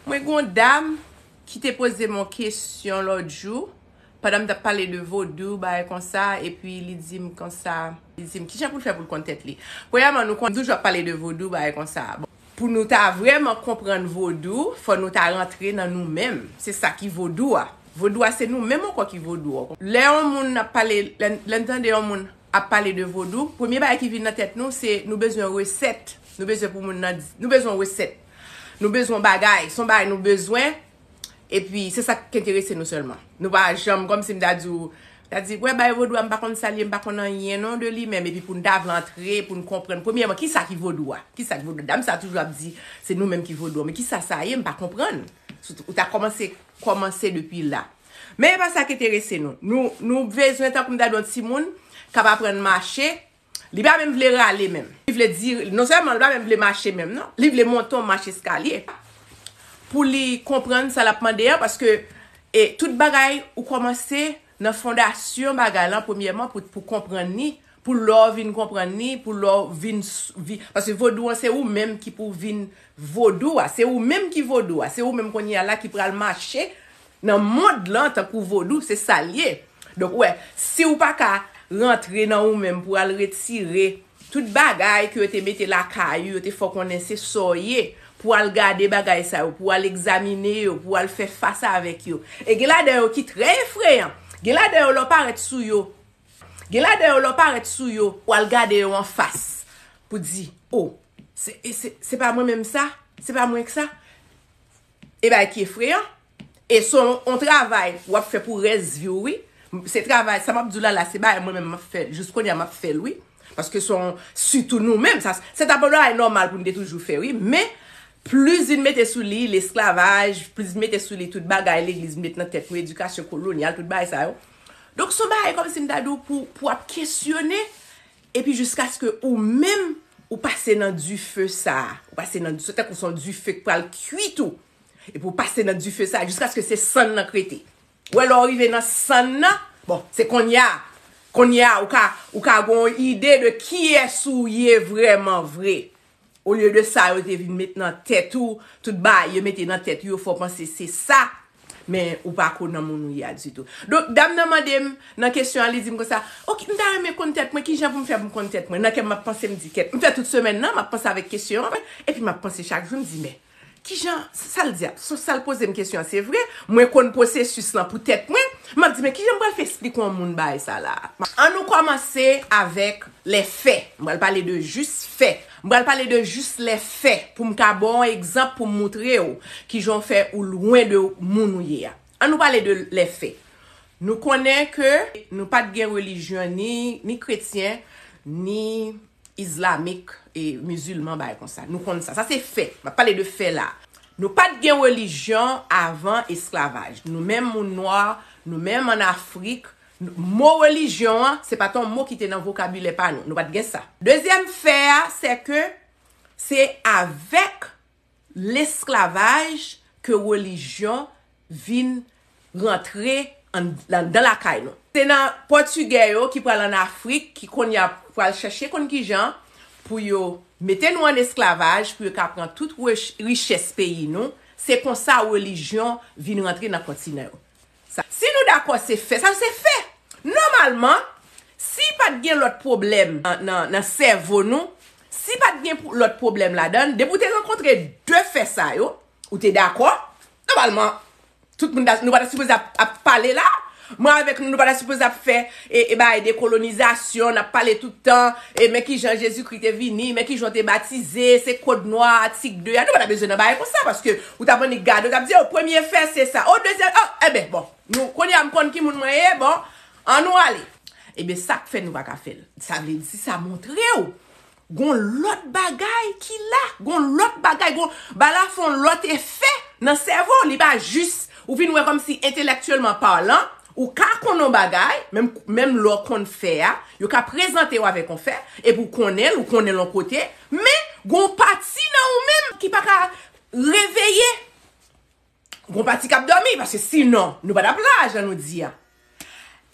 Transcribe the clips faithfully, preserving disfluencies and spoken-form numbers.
Mwen gen yon dam ki te poze m yon kesyon lòt jou, pandan m t ap pale de vodou, bagay konsa, epi li di m konsa, li di m kijan pou l fè pou l konn tèt li. Premyèman, nou konn toujou ap pale de vodou, bagay konsa. Bon, pou nou ta vrèman konprann vodou, fò nou ta rantre nan nou menm. Se sa ki vodou a. Vodou a se nou menm ankò ki vodou a. Lè yon moun ap pale, lè, lè n tande yon moun ap pale de vodou, premye bagay ki vin nan tèt nou, se nou bezwen resèt. Nou bezwen pou moun nan, nou bezwen resèt. Nou bezwen bagay. Se yon bagay nou bezwen. Epi, se sa k enterese nou sèlman. Nou pa janm, kòmsi m ta di w, ta di, wè, bay vodou a, m pa konn sa l ye, m pa konn anyen non de li menm. Epi pou n ta vle antre, pou n konprann, premyèman, kisa ki vodou a? Kisa ki vodou? Dam sa toujou ap di, se nou menm ki vodou a. Men kisa sa ye? M pa konprann. Ou ta kòmanse, kòmanse depi la. Men e pa sa k enterese nou. Nou, nou bezwen, tankou m ta di yon timoun k ap aprann mache, li pa menm vle rale menm. Li vle di, non sèlman li pa menm vle mache menm, non. Li vle monte yon mach eskalye. Pou li konprann sa l ap mande an, paske, e, tout bagay, ou kòmanse nan fondasyon bagay lan, premyèman, pou, pou konprann li, pou lè w vin konprann li, pou lè w vin s-, vi-, paske vodou an, se ou menm ki pou vin vodou a, se ou menm ki vodou a, se ou menm kounye a la ki pral mache nan mond lan tankou vodou, se sa l ye. Donk, ou wè, si w pa ka rantre nan ou menm pou al retire tout bagay ke yo te mete lakay ou, yo te fè w konnen se sa w ye, pou al gade bagay sa yo, pou al egzamine yo, pou al fè fas avèk yo. E gen ladan yo ki trè efreyan. Gen ladan yo lè w parèt sou yo. Gen ladan yo lè w parèt sou yo, pou al gade yo anfas. Pou di, o, se, e se, se pa mwen menm sa? Se pa mwen k sa? E bagay ki efreyan. E se yon, yon travay w ap fè pou rès vi w, wi. Se travay, sa m ap di w la, la, se bagay mwen menm m ap fè. Jis kounye a, m ap fè l, wi. Paske se yon, sitou nou menm, sa, se ta pa yon bagay nòmal pou n te toujou fè, wi. Men, plis vin mete sou li, lesklavaj, plis vin mete sou li tout bagay legliz met nan tèt nou, edikasyon kolonyal, tout bagay sa yo. Donk, se yon bagay kòmsi m ta di w pou, pou w ap kesyone, epi jiskaske ou menm, ou pase nan dife sa a. Ou pase nan, se tankou se yon dife k pral kuit ou. Epi w pase nan dife sa a jiskaske se sann nan k rete. Ou wè lè w rive nan sann nan, bon, se kounye a. Kounye a, ou ka, ou ka gen yon ide de kiyès ou ye vrèman vre. Olye de sa, yo te vin met nan tèt ou, tout bagay yo mete nan tèt ou, yo fè w panse se sa. Men ou pa ko nan moun ou ye a ditou. Donk, dam nan mande m, nan kesyon an, li di m konsa, ok, m ta renmen konn tèt mwen, kijan pou m fè pou m konn tèt mwen? Nan kè m, m ap panse, m di, kèt, m fè tout semèn nan, m ap panse avèk kesyon an, epi m ap panse chak jou, m di, men, kijan, sa l di a, sa l poze m kesyon an, se vre, mwen konn pwosesis lan pou tèt mwen, m ap di, men kijan m pral fè esplike yon moun bagay sa la? Ann nou kòmanse avèk lè fè. M pral pale de jis fè. M pral pale de jis lè fè pou m ka ba w yon egzanp pou m moutre w kijan w fè ou lwen de moun ou ye a. Ann nou pale de lè fè. Nou konnen ke nou pa t gen relijyon ni, ni kretyen, ni izlamik e mizilman, bagay konsa. Nou konn sa. Sa se fè. M ap pale de fè la. Nou pa t gen relijyon avan esklavaj. Nou menm moun nwa, nou menm ann Afrik, mo relijyon an, se pa t yon mo ki te nan vokabilè pa nou. Nou pa t gen sa. Dezyèm fè a, se ke se avèk lesklavaj ke relijyon vin rantre an, anndan lakay nou. Se nan Pòtigè yo ki pral ann Afrik, ki kounye a pral chèche konn kijan pou yo mete nou ann esklavaj, pou yo ka pran tout rich-, richès peyi nou. Se konsa relijyon vin rantre nan kontinan yo. Sa, si nou dakò se fè, sa se fè. Nòmalman, si pa t gen lòt pwoblèm nan, nan, nan sèvo nou, si pa t gen pou-, lòt pwoblèm ladan l, depi w te rankontre de fè sa yo, ou te dakò, nòmalman, tout moun ta, nou pa ta sipoze ap, ap pale la. Mwen avèk nou, nou pa ta sipoze ap fè e, e bagay dekolonizasyon, n ap pale tout tan, e men kijan Jezikri te vini, men kijan w te batize, se kòd nwa, atik de a, nou pa ta bezwen nan bagay konsa, paske ou t ap annik gade, ou t ap di, o, premye fè, se sa, o, dezyèm, o, enben, bon, nou, kounye a m konn ki moun mwen ye, bon, ann nou ale. Ebyen, sa k fè nou pa ka fè l. Sa vle di, sa montre w gon lòt bagay ki la, gon lòt bagay, gon, bagay la fè yon lòt efè nan sèvo w. Li pa jis, ou vin wè kòmsi entelèktyèlman palan, ou ka konn yon bagay, menm, menm lè w konn fè a, yo ka prezante w avèk yon fè, epi w konnen l, ou konnen l yon kote, men gon pati nan ou menm ki pa ka reveye. Gon pati k ap dòmi, paske sinon, nou pa t ap la, jan nou di a.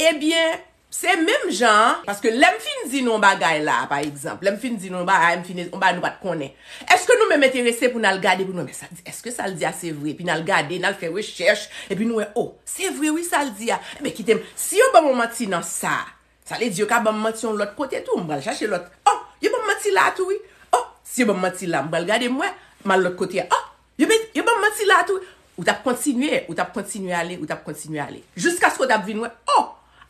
Ebyen, Se menm jan an, paske lè m fin di nou yon bagay la, pa egzanp, lè m fin di nou yon bagay, m fin yon bagay nou pa t konnen. Èske nou menm enterese pou n al gade pou nou, men sa, èske sa l di a se vre? Epi n al gade, n al fè rechèch, epi nou wè, o, se vre wi sa l di a. Ebyen, kite m, si yo ban m yon manti nan sa, sa vle di yo ka ban m manti yon lòt kote tou, m pral chache lòt. O, yo ban m manti la tou wi. O, si yo ban m manti la, m pral gade m wè, m al lòt kote a. O, yo, yo ban m manti la tou. Ou t ap kontinye, ou t ap kontinye ale, ou t ap kontinye ale. Jiskaske w t ap vin wè, o,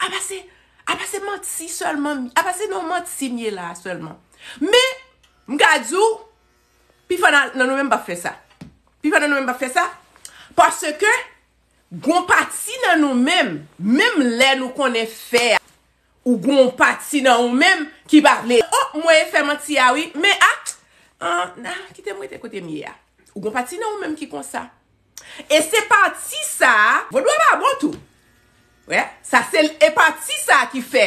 apa se, apa se manti sèlman, apa se nan manti m ye la a sèlman. Men, m ka di w, pifò nan, nan nou menm p ap fè sa. Pifò nan nou menm p ap fè sa. Paske, gon pati nan nou menm, menm lè nou konnen fè a, ou gon pati nan ou menm ki pa vle. O, mwen fè manti a wi, men a, an, a, kite m rete kote m ye a. Ou gon pati nan ou menm ki konsa. E se pati sa a, vodou a pa bon tou. Wè, sa se, e pati sa a ki fè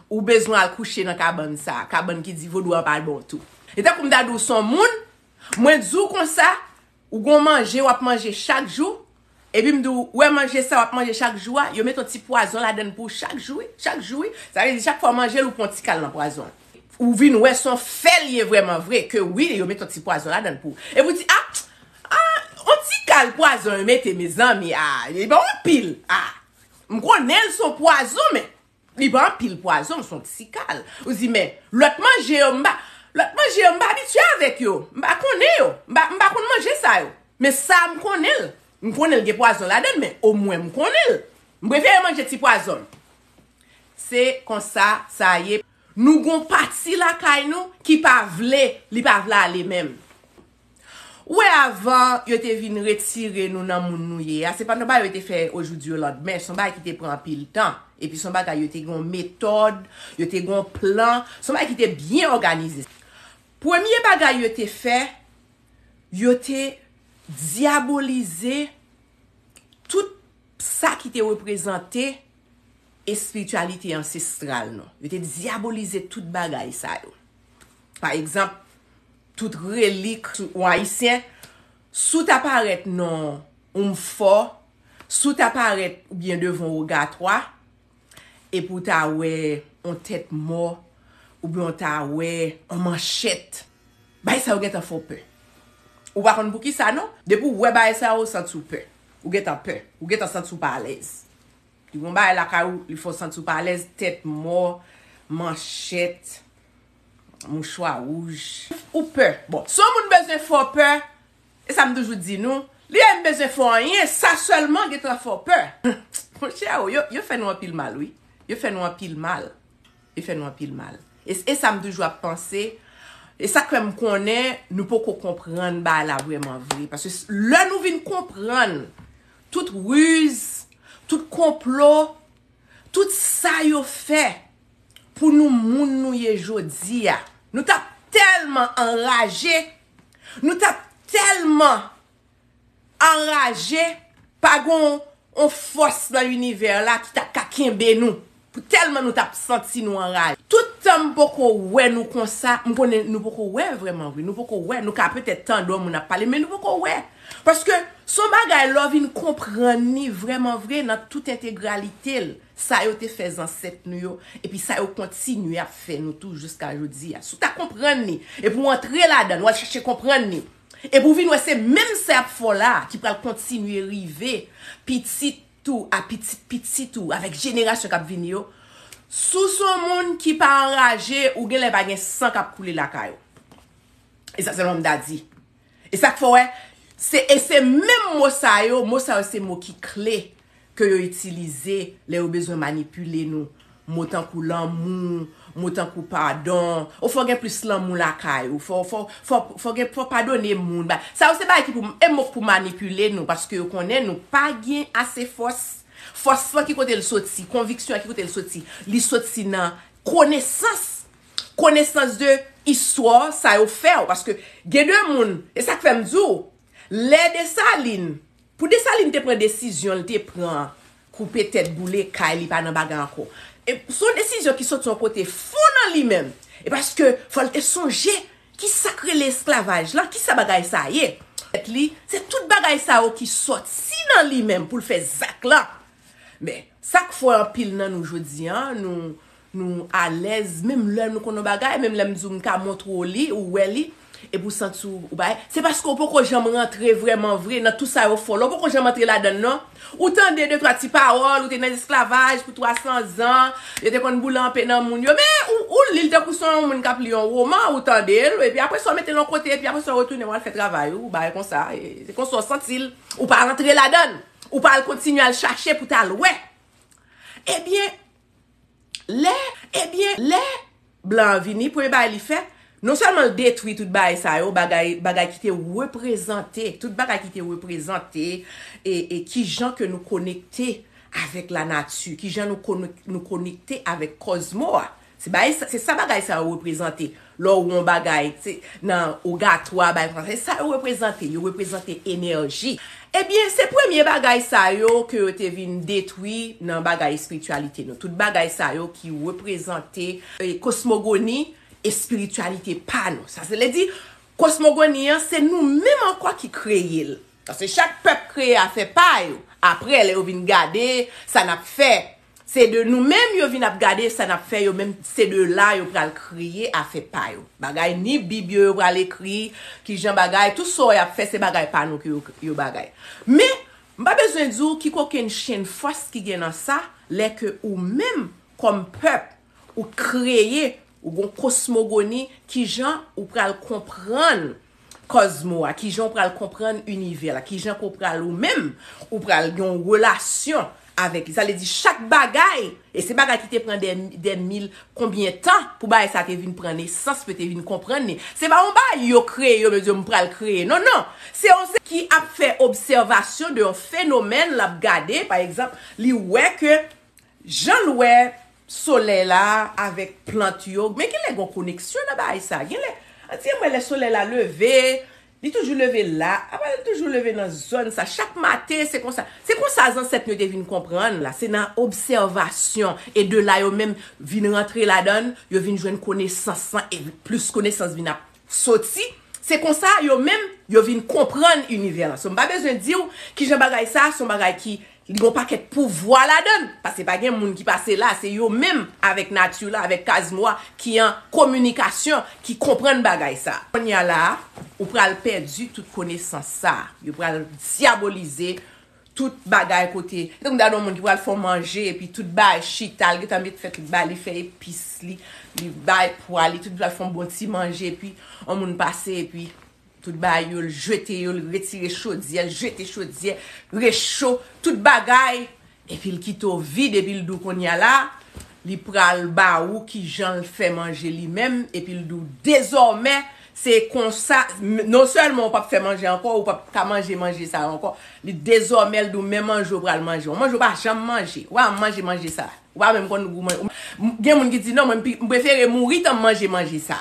ou bezwen al kouche nan kabann sa a, kabann ki di vodou a pa bon tou. E tankou m ta di w s on moun, mwen di w konsa, ou gon manje w ap manje chak jou, epi m di w, wè manje sa w ap manje chak jou a, yo met yon ti pwazon ladan l pou w chak jou wi, chak jou wi. Sa vle di chak fwa w manje l, ou pran yon ti kal nan pwazon an. Ou vin wè s on fè l ye vrèman vre, ke wi, yo met yon ti pwazon ladan l pou w. Epi w di, a, a, yon ti kal pwazon yo mete, mezanmi, a, li bon anpil, a. M konnen l s on pwazon, men li pa anpil pwazon, s on ti kal. Ou di, men, lòt manje yo, m pa, lòt manje yo, m pa abitye avèk yo. M pa konnen yo. M pa, m pa konn manje sa yo. Men sa, m konnen l. M konnen l gen pwazon ladan l, men omwen m konnen l. M prefere manje ti pwazon. Se konsa sa ye. Nou gon pati lakay nou ki pa vle, li pa vle ale menm. Ou wè avan yo te vin retire nou nan moun nou ye a, se pa nan bagay yo te fè aujourd'hui au lendemain, se yon bagay ki te pran anpil tan. Epi se yon bagay yo te gen yon metòd, yo te gen yon plan, se yon bagay ki te byen òganize. Premye bagay yo te fè, yo te dyabolize tout sa ki te reprezante espirityalite ansestral nou. Yo te dyabolize tout bagay sa yo. Pa egzanp, tout relik sou yon Ayisyen, si w ta parèt nan yon fò, si w ta parèt oubyen devan yon wogatwa, epi w ta wè yon tèt mò, oubyen w ta wè yon manchèt, bagay sa yo gentan fè w pè. Ou pa konn poukisa non, depi w wè bagay sa yo, ou santi w pè. Ou gentan pè, ou gentan santi w pa alèz. Li gon bagay lakay ou, li fè w santi w pa alèz, tèt mò, manchèt, mouchwa wouj. Ou pè. Bon, si yon moun bezwen fè w pè, e sa m toujou di nou, li pa menm bezwen fè w anyen, sa sèlman gentan fè w pè. Monchè, yo, yo fè nou anpil mal, wi. Yo fè nou anpil mal. Yo fè nou anpil mal. E, e sa m toujou ap panse. E sa k fè m konnen nou poko konprann bagay la vrèman vre. Paske s-, lè nou vin konprann tout riz, tout konplo, tout sa yo fè pou nou moun nou ye jodi a, nou t ap tèlman anraje, nou t ap tèlman anraje, pa gon yon fòs nan linivè la ki t ap ka kenbe nou. Pou tèlman nou t ap santi nou anraje. Tout tan m poko wè nou konsa, m konnen nou poko wè vrèman vre. Nou poko wè, nou ka petèt tande yon moun ap pale, men nou poko wè. Paske s on bagay lè w vin konprann li vrèman vre nan tout entegralite l, sa yo te fè zansèt nou yo, epi sa yo kontinye ap fè nou tou jiska jodi a. Si w ta konprann li, epi w antre ladan l, w al chache konprann li, epi w vin wè se menm sa y ap fè w la a ki pral kontinye rive pitit ou, a pitit pitit ou, avèk jenerasyon k ap vini yo. Si w s on moun ki pa anraje, ou genlè pa gen san k ap koule lakay ou. E sa sèlman m ta di. E sa k fè w wè, se, e se menm mo sa yo, mo sa yo se mo ki kle ke yo itilize lè yo bezwen manipile nou. Mo tankou lanmou, mo tankou padon. Ou fò gen plis lanmou lakay ou. Fò, fò, fò, fò gen, fò padone moun. Ba, sa yo se bagay ki pou, e mo k pou manipile nou, paske yo konnen nou pa gen ase fòs. Fòs lan ki kote l soti, konviksyon an ki kote l soti. Li soti nan konesans. Konesans de istwa sa yo fè w. Paske gen de moun, e sa k fè m di w, lè Desalin, pou Desalin te pran desizyon l te pran, koupe tèt, boule kay, li pa nan bagay ankò. E s on desizyon ki soti yon kote fon nan li menm. E paske fò l te sonje ki sa k rele esklavaj lan, ki sa bagay sa ye. Tèt li, se tout bagay sa yo ki soti nan li menm pou l fè zak lan. Men, Sa k fè anpil nan nou jodi a, nou, nou alèz, menm lè nou konn yon bagay, menm lè m di w m ka montre w li, ou wè li, epi w santi w, ou bay. Se paske w poko janm rantre vrèman vre nan tout sa yo fè w la. Ou poko janm antre ladan l, non. Ou tande de twa ti pawòl, ou te nan esklavaj pou twa san zan, yo te konn boule anpe nan moun yo, men ou, ou li l tankou se yon moun k ap li yon woman, ou tande l, epi apre sa w mete l yon kote, epi apre sa w retounen w al fè travay ou, bagay konsa. E, se konsa w santi l. Ou pa rantre ladan l. Ou pa al kontinye al chache pou w t al wè. Ebyen, lè, ebyen, lè blan an vini, premye bagay li fè, non sèlman l detwi tout bagay sa yo, bagay, bagay ki te reprezante, tout bagay ki te reprezante, e, e kijan ke nou konekte avèk lanati, kijan nou konek-, nou konekte avèk kòzmo a. Se bagay sa, se sa bagay sa yo reprezante. Lè w wè yon bagay, se nan ogatwa, bagay konsa, se sa yo reprezante. Yo reprezante enèji. Ebyen, se premye bagay sa yo ke yo te vin detwi nan bagay espirityalite nou. Tout bagay sa yo ki reprezante, e, kosmogoni, espirityalite pa nou. Sa se vle di, kosmogoni an, se nou menm ankò ki kreye l. Paske chak pèp kreye afè pa yo. Apre, lè yo vin gade sa n ap fè, se de nou menm yo vin ap gade sa n ap fè, yo menm, se de la yo pral kreye afè pa yo. Bagay ni Bib yo, yo pral ekri, kijan bagay, tout sa y ap fè, se bagay pa nou ke yo, yo bagay. Men, m pa bezwen di w ki kokenn chenn fòs ki gen nan sa, lè ke ou menm, kòm pèp, ou kreye, ou gon kosmogoni, kijan ou pral konprann kòzmo a, kijan ou pral konprann inivè la, kijan ke w pral ou menm, ou pral gen yon relasyon avèk li. Sa vle di chak bagay, e se bagay ki te pran dè, dè mil konbyen tan pou bagay sa te vin pran nesans, pou te vin konprann li. Se pa yon bagay yo kreye, yo di m pral kreye. Non, non. Se yon se ki ap fè obsèvasyon de yon fenomèn, l ap gade, pa egzanp, li wè ke jan l wè solèy la avèk plant yo, men genlè gen yon koneksyon nan bagay sa. Genlè, ann di m wè lè solèy la leve, li toujou leve la, apa l toujou leve nan zòn sa. Chak maten, se konsa. Se konsa zansèt nou te vin konprann la. Se nan obsèvasyon. E de la, yo menm vin rantre ladan l, yo vin jwenn konesans lan, e plis konesans vin ap soti. Se konsa, yo menm, yo vin konprann inivè lan. So, m pa bezwen di w kijan bagay sa, se yon bagay ki li gon pakèt pouvwa ladan l. Paske pa gen moun ki pase la, se yo menm avèk nati la, avèk kazmo a, ki an kominikasyon, ki konprann bagay sa. Kounye a la, ou pral pèdi tout konesans sa. Yo pral dyabolize tout bagay kote. Tankou m ta di yon moun ki pral fè w manje, epi tout bagay chita, l gentan met fè tout bagay, li fè epis li, li bay pwa li, tout pral fè yon bon ti manje, epi yon moun pase, epi tout bagay yo, l jete yo, l retire chodyè, l jete chodyè, recho, tout bagay. Epi l kite w vid, epi l di w kounye a la, li pral ba ou kijan l fè manje li menm, epi l di w dezòmè, se konsa, m-, non sèlman ou p ap fè manje ankò, ou p ap ka manje manje sa yo ankò. Li dezòmè, l di w men manje w pral manje. Yon manje w pa janm manje. Ou pa manje manje sa. Ou pa menm konn gou manje. Gen moun ki di non, mwen m pi-, m prefere mouri tan m manje manje sa.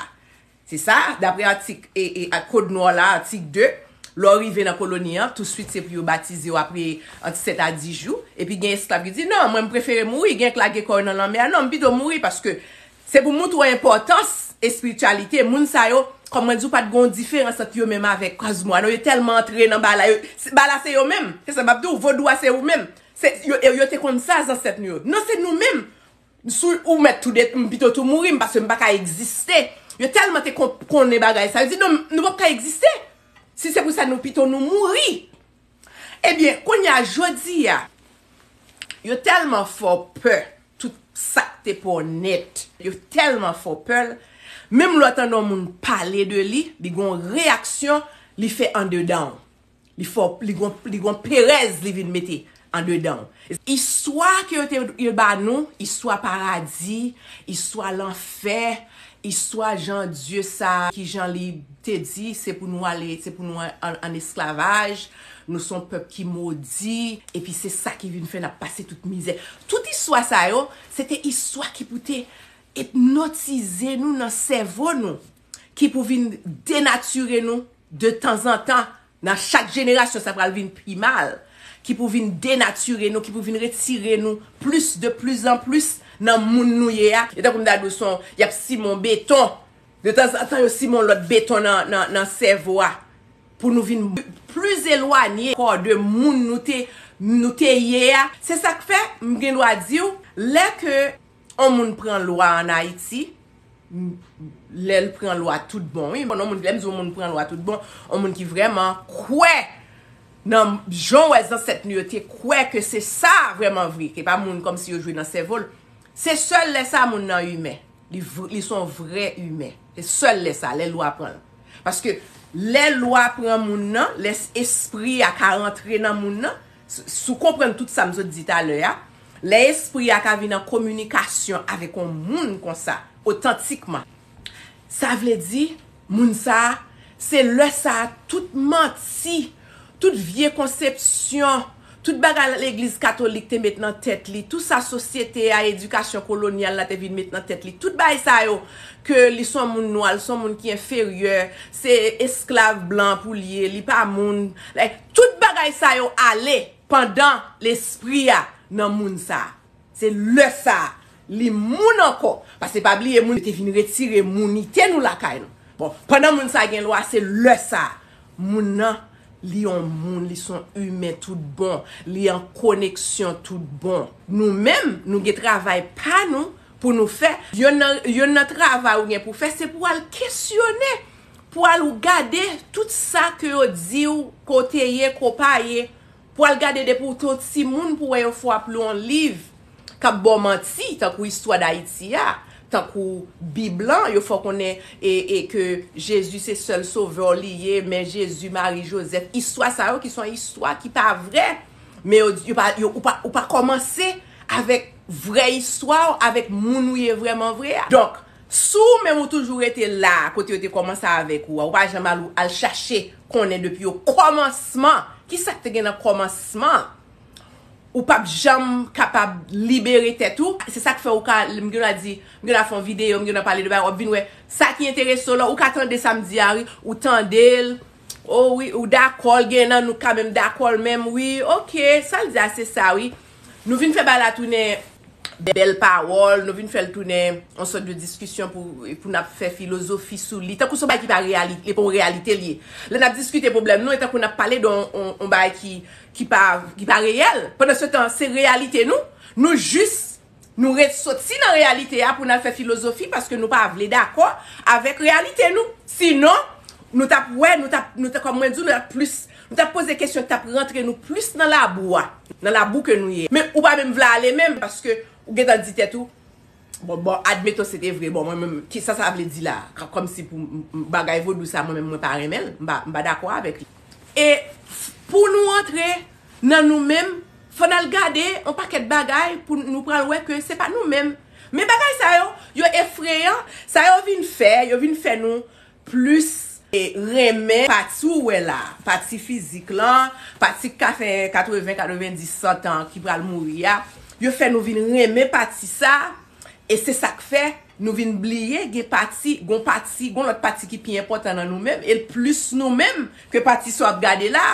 Se sa, daprè atik, e, e, a, Kod Nò la, atik de, lè w rive nan koloni an, touswit se pou yo batize w apre ant sèt a dis jou. Epi gen esklav ki di, non, mwen m prefere mouri, gen k lage kò yo nan lanmè a. Non, m pito mouri paske se pou montre w enpòtans espirityalite. Moun sa yo, kòm mwen di w, pa t gen yon diferans ant yo menm avèk kòzmo a. Non, yo tèlman antre nan bagay la, yo, se, bagay la se yo menm. Se sa m ap di w, vodou a se ou menm. Se, yo, yo, yo te konn sa, zansèt nou yo. Non, se nou menm. Si ou mèt tou de, m pito tou mouri, m, paske m pa ka egziste. Yo tèlman te kon-, konnen bagay sa, yo di, non, nou p ap ka egziste. Si se pou sa, nou pito nou mouri. Ebyen, kounye a, jodi a, yo tèlman fè w pè, tout sa k te pè w nèt. Yo tèlman fè w pè l, menm lè w tande yon moun pale de li, li gon reyaksyon, li fè andedan w. Li fè w, li gon, li gon perèz li vin mete andedan w. Istwa ke yo te, yo ba nou, istwa paradi, istwa lanfè, istwa jan Dye sa, kijan li te di, se pou nou ale, se pou nou an, an, an esklavaj, nou se yon pèp ki modi, epi se sa ki vin fè n ap pase tout mizè. Tout istwa sa yo, se te istwa ki pou te ipnotize nou nan sèvo nou, ki pou vin denatire nou de tanzantan, nan chak jenerasyon, sa pral vin pi mal, ki pou vin denatire nou, ki pou vin retire nou plis, de plis an plis nan moun nou ye a. E tankou m ta di w, se yon, y ap simen w beton. De tanzantan, yo simen w lòt beton nan, nan, nan sèvo a. Pou nou vin plis elwanye ankò de moun nou te, nou te ye a. Se sa k fè, m gen dwa di w, lè ke yon moun pran lwa ann Ayiti, lè l pran lwa tout bon, wi. Bon, yon moun, lè m di yon moun pran lwa tout bon, yon moun ki vrèman kwè nan jan w wè zansèt nou yo te kwè ke se sa vrèman vre, ke pa moun kòmsi yo jwe nan sèvo l. Se sèl lè sa moun nan imen. Li, v- li se yon vrè imen. Se sèl lè sa, lè lwa pran l. Paske lè lwa pran moun nan, lè s- espri a ka rantre nan moun nan, s- si w konprann tout sa m sot di talè a, lè espri a ka vin an kominikasyon avèk yon moun konsa, otantikman, sa vle di, moun sa a, se lè sa a, tout manti, tout vye konsepsyon, tout bagay legliz katolik te met nan tèt li, tout sa sosyete a, edikasyon kolonyal la te vin met nan tèt li, tout bagay sa yo, ke li se yon moun nwa, li se yon moun ki enferyè, se esklav blan pou l ye, li pa moun. Like, tout bagay sa yo ale pandan lespri a nan moun sa a. Se lè sa a, li moun ankò. Paske pa bliye, moun te vin retire mounite nou lakay nou. Bon, pandan moun sa gen lwa, se lè sa a, moun nan, li yon moun, li se yon imen tout bon, li an koneksyon tout bon. Nou menm, nou gen travay pa nou pou nou fè. Yonn nan, yonn nan travay ou gen pou fè, se pou al kesyone, pou al gade tout sa ke yo di w, ke w te ye, ke w pa ye. Pou al gade depi w te yon timoun pou wè yo fè w ap li yon liv k ap ba w manti, tankou istwa Dayiti a, tankou Bib lan, yo fè w konnen e, e ke Jezi se sèl sovè w li ye, men Jezi, Mari, Jozèf, istwa sa yo ki se yon istwa ki pa vrè, men yo, yo pa, yo, ou pa, ou pa kòmanse avèk vrè istwa w, avèk moun ou ye vrèman vre a. Donk, si w menm ou toujou rete la, kote yo te kòmanse avèk ou a, ou pa janm al, al chache konnen depi o kòmansman, ki sa k te gen nan kòmansman, ou p ap janm kapab libere tèt ou. Se sa k fè ou ka, m gen dwa di, m gen dwa fè yon videyo, m gen dwa pale de bagay, w ap vin wè sa ki enterese w la, ou ka tande sa m di a, wi, ou tande l, o wi, ou dakò l, gen nan nou ka menm dakò l menm, wi, oke, sa l di a, se sa, wi. Nou vin fè bagay la tounen bèl pawòl, nou vin fè l tounen yon sòt de diskisyon pou, pou n ap fè filozofi sou li. Tankou se yon bagay ki pa reyali-, li pa yon reyalite l ye. Lè n ap diskite pwoblèm nou, e tankou n ap pale de yon, yon, yon bagay ki, ki pa, ki pa reyèl. Pandan se tan, se reyalite nou. Nou jis, nou ret soti nan reyalite a pou n al fè filozofi paske nou pa vle dakò avèk reyalite nou. Sinon, nou t ap wè, nou t ap, nou t ap, kòm mwen di w, nou t ap plis, nou t ap poze kesyon ki t ap rantre nou plis nan labou a, nan labou ke nou ye. Men ou pa menm vle ale menm paske ou gentan di tèt ou, bon, bon, admeton se te vre, bon, mwen menm, kisa sa vle di la? K- Kòmsi pou m- m- bagay vodou sa, mwen menm, mwen pa renmen l, m pa, m pa dakò avèk li. E f- pou nou antre nan nou menm, fò n al gade yon pakèt bagay pou nou pral wè ke se pa nou menm. Men bagay sa yo, yo efreyan, sa yo vin fè, yo vin fè nou plis e renmen pati ou wè la, pati fizik lan, pati k ka fè katreven, katrevenndis, san tan ki pral mouri a, yo fè nou vin renmen pati sa, e se sa k fè nou vin bliye gen pati, gon pati, gon lòt pati ki pi enpòtan nan nou menm, e l plis nou menm ke pati sa w ap gade la,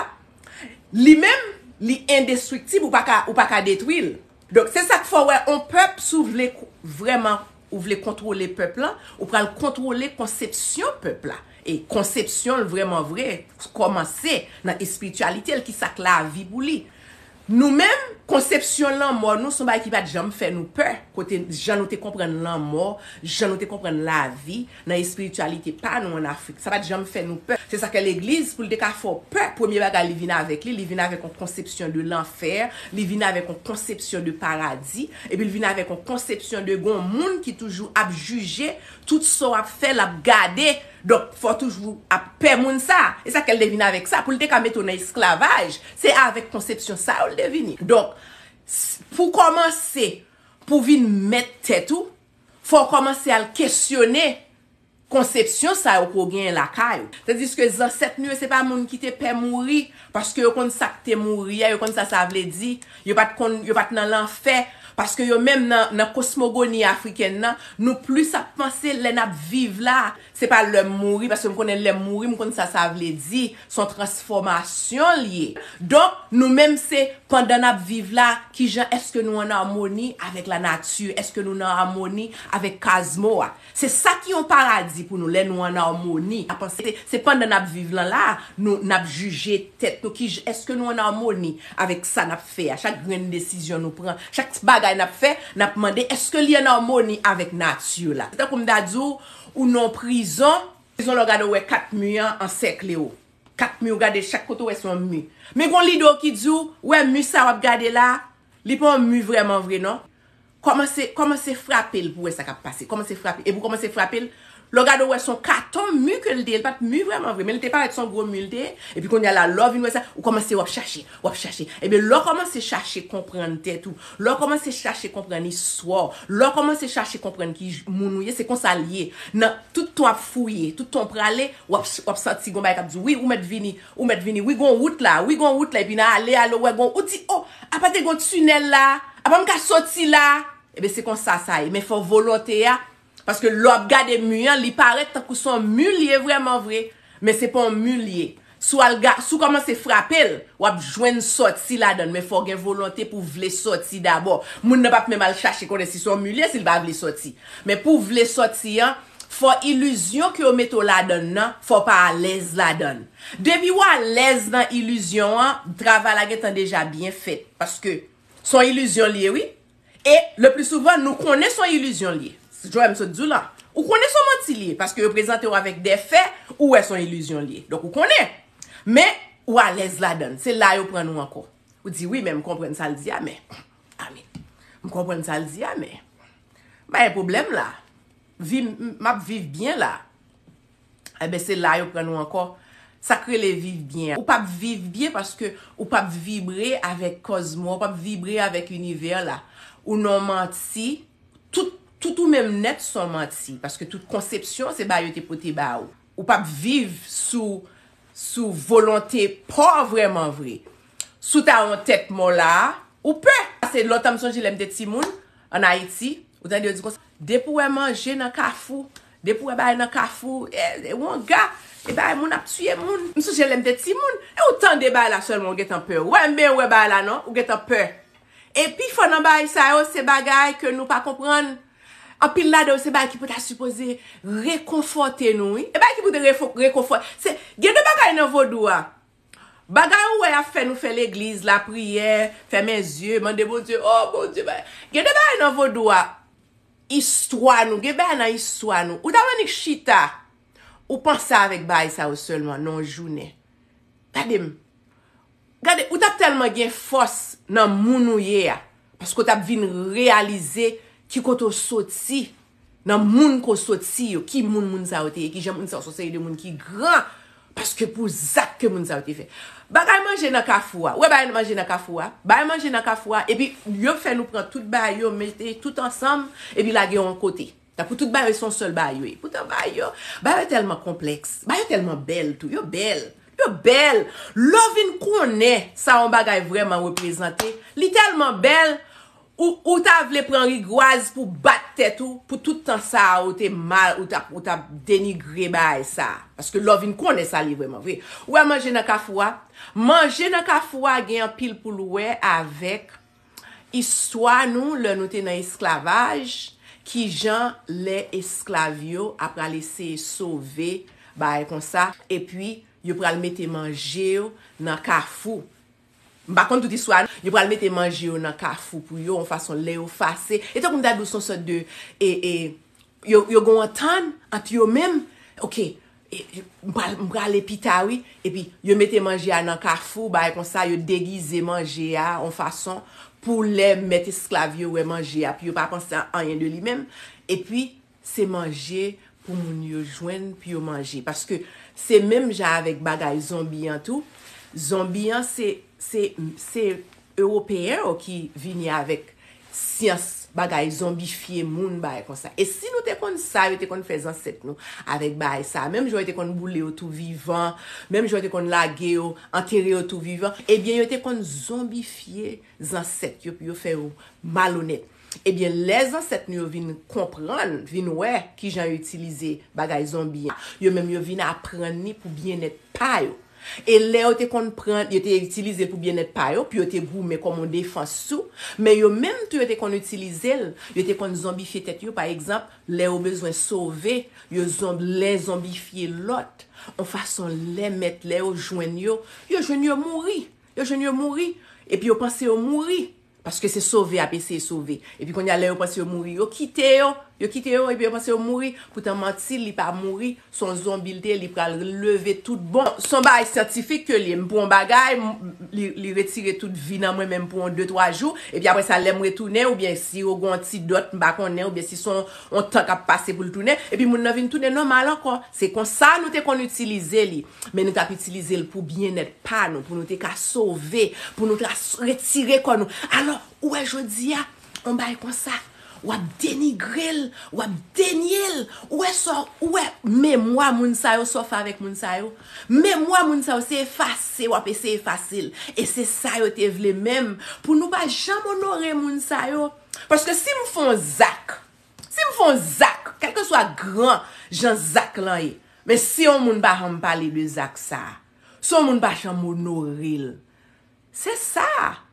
li menm, li endestriktib, ou pa ka, ou pa ka detwi l. Donk, se sa k fè w wè on pèp, si w vle ko- vrèman, ou vle kontwole pèp lan, ou pral kontwole konsepsyon pèp la. E konsepsyon l vrèman vre, kòmanse nan espirityalite l, ki sa k lavi pou li. Nou menm, konsepsyon lanmò nou, se yon bagay ki pa t janm fè nou pè, kote jan nou te konprann lanmò, jan nou te konprann lavi, nan espirityalite pa nou ann Afrik. Sa pa t janm fè nou pè. Se sa ke legliz, pou l te ka fè w pè, premye bagay li vin avèk li, li vin avèk yon konsepsyon de lanfè, li vin avèk yon konsepsyon de paradi, epi l vin avèk yon konsepsyon de gon moun ki toujou ap jije, tout sa w ap fè, l ap gade. Donk, fò w toujou ap pè moun sa. E sa ke l te vin avèk sa, pou l te ka mete w nan esklavaj, se avèk konsepsyon sa yo l te vini. Donk, s- pou kòmanse, pou vin mèt tèt ou, fò w kòmanse al kesyone konsepsyon sa yo ke w genyen lakay ou. Tandiske zansèt nou yo, se pa moun ki te pè mouri, paske yo konn sa k te mouri a, yo konn sa sa vle di, yo pa t konn, yo pa t nan lanfè, Paske yo menm nan, nan kosmogoni afrikèn nan, nou plis ap panse lè n ap viv la, se pa lè m mouri, paske m konnen lè m mouri, m konn sa sa vle di, se yon transfòmasyon l ye. Donk, nou menm se pandan n ap viv la, kijan èske nou an amoni avèk lanati, èske nou nan amoni avèk kazmo a? Se sa ki yon paradi pou nou lè nou an amoni. A panse se, se pandan n ap viv lan la, nou, n ap jije tèt nou. Ki, èske nou an amoni avèk sa n ap fè a? Chak grenn desizyon nou pran, chak bagay n ap fè, n ap mande, èske li an amoni avèk nati la? Se tankou m ta di w, ou nan prizon, prizon lè w gade w wè kat mi an ansèkle w. Kat mi, w gade chak kote w wè se yon mi. Men gon lide w ki di w, wè mi sa w ap gade la, li pa yon mi vrèman vre non. Kòmanse, kòmanse frape l pou wè sa k ap pase. Kòmanse frape. Epi w kòmanse frape l. Lè w gade w wè se yon katon mi ke l te ye. Li pa t mi vrèman vre, men li te parèt se yon gwo mi l te ye. Epi kounye a la, lè w vin wè sa, ou kòmanse w ap chache, w ap chache. Ebyen, lè w kòmanse chache konprann tèt ou, lè w kòmanse chache konprann istwa w, lè w kòmanse chache konprann ki j- moun ou ye, se konsa l ye. Nan tout tan w ap fouye, tout tan w prale, w ap, w ap santi gon bagay k ap di w, wi, ou mèt vini, ou mèt vini, wi, gon wout la, wi, gon wout la, epi nan ale, ale, w wè gon, ou di, o, apa te gon tinèl la, apa m ka soti la? Ebyen, se konsa sa ye. Men fò volonte a, paske lè w ap gade mi an, li parèt tankou se yon mi l ye vrèman vre, men se pa yon mi l ye. Si w al ga, si w kòmanse frape l, w ap jwenn sòti ladan l, men fò w gen volonte pou w vle sòti dabò. Moun nan p ap menm al chache konnen si se yon mi l ye, si l pa vle sòti. Men pou w vle sòti an, fò ilizyon ke yo mete w ladan l nan, fò w pa alèz ladan l. Depi w alèz nan ilizyon an, travay la gentan deja byen fèt. Paske se yon ilizyon l ye, wi. E le pli souvan, nou konnen se yon ilizyon l ye. Jan m sot di w la. Ou konnen se yon manti l ye, paske yo prezante w avèk de fè, ou wè se yon ilizyon l ye. Donk, ou konnen. Men, ou alèz ladan l. Se la yo pran nou ankò. Ou di, wi, men m konprann sa l di a, men. Amen. M konprann sa l di a, men. Pa gen pwoblèm la. Vi, m, m ap viv byen la. Enben, se la yo pran nou ankò. Sa k rele viv byen an. Ou p ap viv byen paske ou p ap vibre avèk kòzmo, ou p ap vibre avèk inivè la. Ou nan manti, tout, tout ou menm nèt se yon manti. Paske tout konsepsyon, se bagay yo te pote ba ou. Ou p ap viv sou, sou volonte pa w vrèman vre. Si w ta yon tèt mò la, ou pè. Se lontan m sonje lè m te timoun, ann Ayiti, ou tande yo di konsa, depi w wè manje nan kafou, depi w wè bagay nan kafou, e, e wonga, e bagay moun ap tiye moun. M sonje lè m te timoun, e ou tande bagay la sèlman, ou gentan pè. Ou pa menm wè bagay la non, ou gentan pè. E pi fò nan bagay sa yo, se bagay ke nou pa konprann. Anpil ladan yo, se bagay ki pou ta sipoze rekonfòte nou, wi. E bagay ki pou te refo- rekonfòte. Se, gen de bagay nan vodou a. Bagay ou wè y ap fè nou fè legliz, lapriyè, fèmen zye, mande Bondye, o Bondye, bagay. Gen de bagay nan vodou a, istwa nou, gen bagay nan istwa nou. Ou ta annik chita, ou panse avèk bagay sa yo sèlman, nan yon jounen. Gade m. Gade, ou t ap tèlman gen fòs nan moun ou ye a. Paske w t ap vin reyalize ki kote w soti, nan moun ke w soti yo, ki moun moun sa yo te ye, ki jan moun sa yo se yon seri de moun ki gran, paske pou zak ke moun sa yo te fè. Bagay manje nan kafou a, ou wè bagay manje nan kafou a, bagay manje nan kafou a, epi yo fè nou pran tout bagay yo, mete tout ansanm, epi lage yon kote. Tankou tout bagay yo se yon sèl bagay yo ye. Poutan bagay yo, bagay yo tèlman konplèks, bagay yo tèlman bèl tou, yo bèl. Yo bèl. Lè w vin konnen sa yon bagay vrèman reprezante, li tèlman bèl, ou, ou ta vle pran rigwaz pou bat tèt ou, pou tout tan sa a ou te mal, ou t ap, ou t ap denigre bagay sa a. Paske lè w vin konnen sa li vrèman vre. Ou wè manje nan kafou a? Manje nan kafou a gen anpil pou l wè avèk istwa nou lè nou te nan esklavaj, kijan lè esklav yo ap pral eseye sove bagay konsa, epi yo pral mete manje yo nan kafou. M pa konn tout istwa a non. Yo pral mete manje yo nan kafou pou yo, yon fason lè yo fase. E tankou m ta di w se yon sòt de, e, e, yo, yo gen yon antant ant yo menm, oke, e, e, m pral, m prale pita wi, epi yo mete manje a nan kafou, bagay konsa, yo degize manje a, yon fason pou lè mèt esklav yo wè manje a, pou yo pa panse a anyen de li menm, epi se manje pou moun yo jwenn pou yo manje. Paske se menm jan avèk bagay zonbi an tou. Zonbi an se, se, se Ewopeyen yo ki vini avèk syans, bagay zonbifye moun, bagay konsa. E si nou te konn sa yo te konn fè zansèt nou avèk bagay sa, menm jan yo te konn boule yo tou vivan, menm jan yo te konn lage yo, antere yo tou vivan, ebyen yo te konn zonbifye zansèt yo pou yo fè yo malonèt. Ebyen, lè zansèt nou yo vin konprann, vin wè kijan yo itilize bagay zonbi an, yo menm yo vin aprann li pou byennèt pa yo. E lè yo te konn pran, yo te itilize l pou byennèt pa yo, pou yo te goumen kòm yon defans tou, men yo menm tou yo te konn itilize l, yo te konn zonbifye tèt yo, pa egzanp, lè yo bezwen sove, yo zonb, lè zonbifye lòt, yon fason lè mèt, lè yo jwenn yo, yo jwenn yo mouri, yo jwenn yo mouri, epi yo panse yo mouri. Paske se sove ap eseye sove. Epi kounye a, lè yo panse yo mouri, yo kite yo. Yo kite yo, epi yo panse yo mouri. Poutan manti, li pa mouri. Se yon zonbi l te ye, li pral leve tout bon. Se yon bagay syantifik ke li ye. M pran yon bagay, m- li, li retire tout vi nan mwen, menm pou yon de, twa jou. Epi apre sa, lè m retounen, oubyen si yo gen yon ti dòt, m pa konnen, oubyen si se yon, yon tan k ap pase pou l tounen, epi moun nan vin tounen nòmal ankò. Se konsa nou te konn itilize li. Men nou t ap itilize l pou byennèt pa nou, pou nou te ka sove, pou nou te ka s- retire kò nou. Alò, ou wè jodi a, yon bagay konsa, w ap denigre l, w ap denye l. Ou wè sa, ou wè memwa moun sa yo, sa w fè avèk moun sa yo. Memwa moun sa yo, se efase, w ap eseye efase l. E se sa yo te vle menm, pou nou pa janm onore moun sa yo. Paske si m fè yon zak, si m fè yon zak, kèlkeswa gran jan zak lan ye, men si yon moun pa janm pale de zak sa a, si yon moun pa janm onore l, se sa,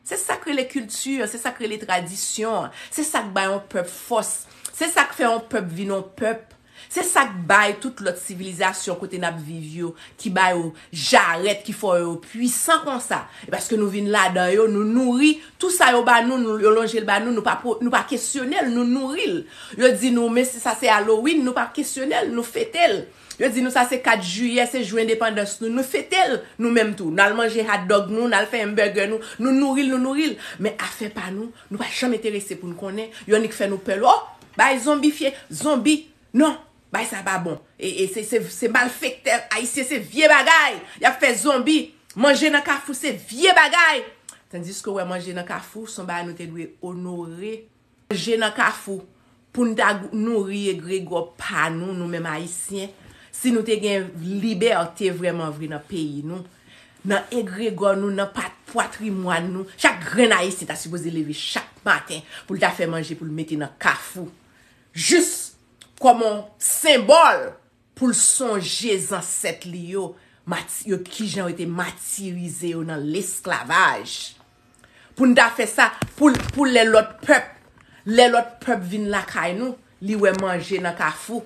se sa k rele kilti, se sa k rele tradisyon, se sa k bay yon pèp fòs, se sa k fè yon pèp vin yon pèp, se sa k bay tout lòt sivilizasyon kote n ap viv yo, ki ba yo jarèt, ki fè yo pwisan konsa. E paske nou vin ladan yo, nou nouri, tou sa yo ba nou, nou, yo lonje l ba nou, nou pa, po- nou pa kesyone l, nou nouri l. Yo di nou, men si sa se Halloween, nou pa kesyone l, nou fete l. Yo di nou sa se kat jiyè, se jou endepandans nou, nou fete l, nou menm tou. N al manje hot dog nou, n al fè hamburger nou, nou nouri l, nou nouri l. Men afè pa nou, nou pa janm enterese pou n konnen. Yo annik fè nou pè, oh, bay zonbifye, zonbi. Non, bay sa pa bon. E, e se, se, se malfektè ayisyen, se vye bagay. Y ap fè zonbi. Manje nan kafou, se vye bagay. Tandiske w wè manje nan kafou, se yon bagay nou te dwe onore. Manje nan kafou, pou n ta gou- nouri egregò pa nou, nou menm ayisyen, si nou te gen libète vrèman vre nan peyi nou, nan egregò nou, nan pat- patrimwàn nou, chak grenn ayisyen ta sipoze leve chak maten pou l ta fè manje pou l mete nan kafou. Jis kòm yon senbòl pou l sonje zansèt li yo, mati- yo kijan yo te matirize yo nan lesklavaj. Pou n ta fè sa, pou, pou lè lòt pèp, lè lòt pèp vin lakay nou, li wè manje nan kafou,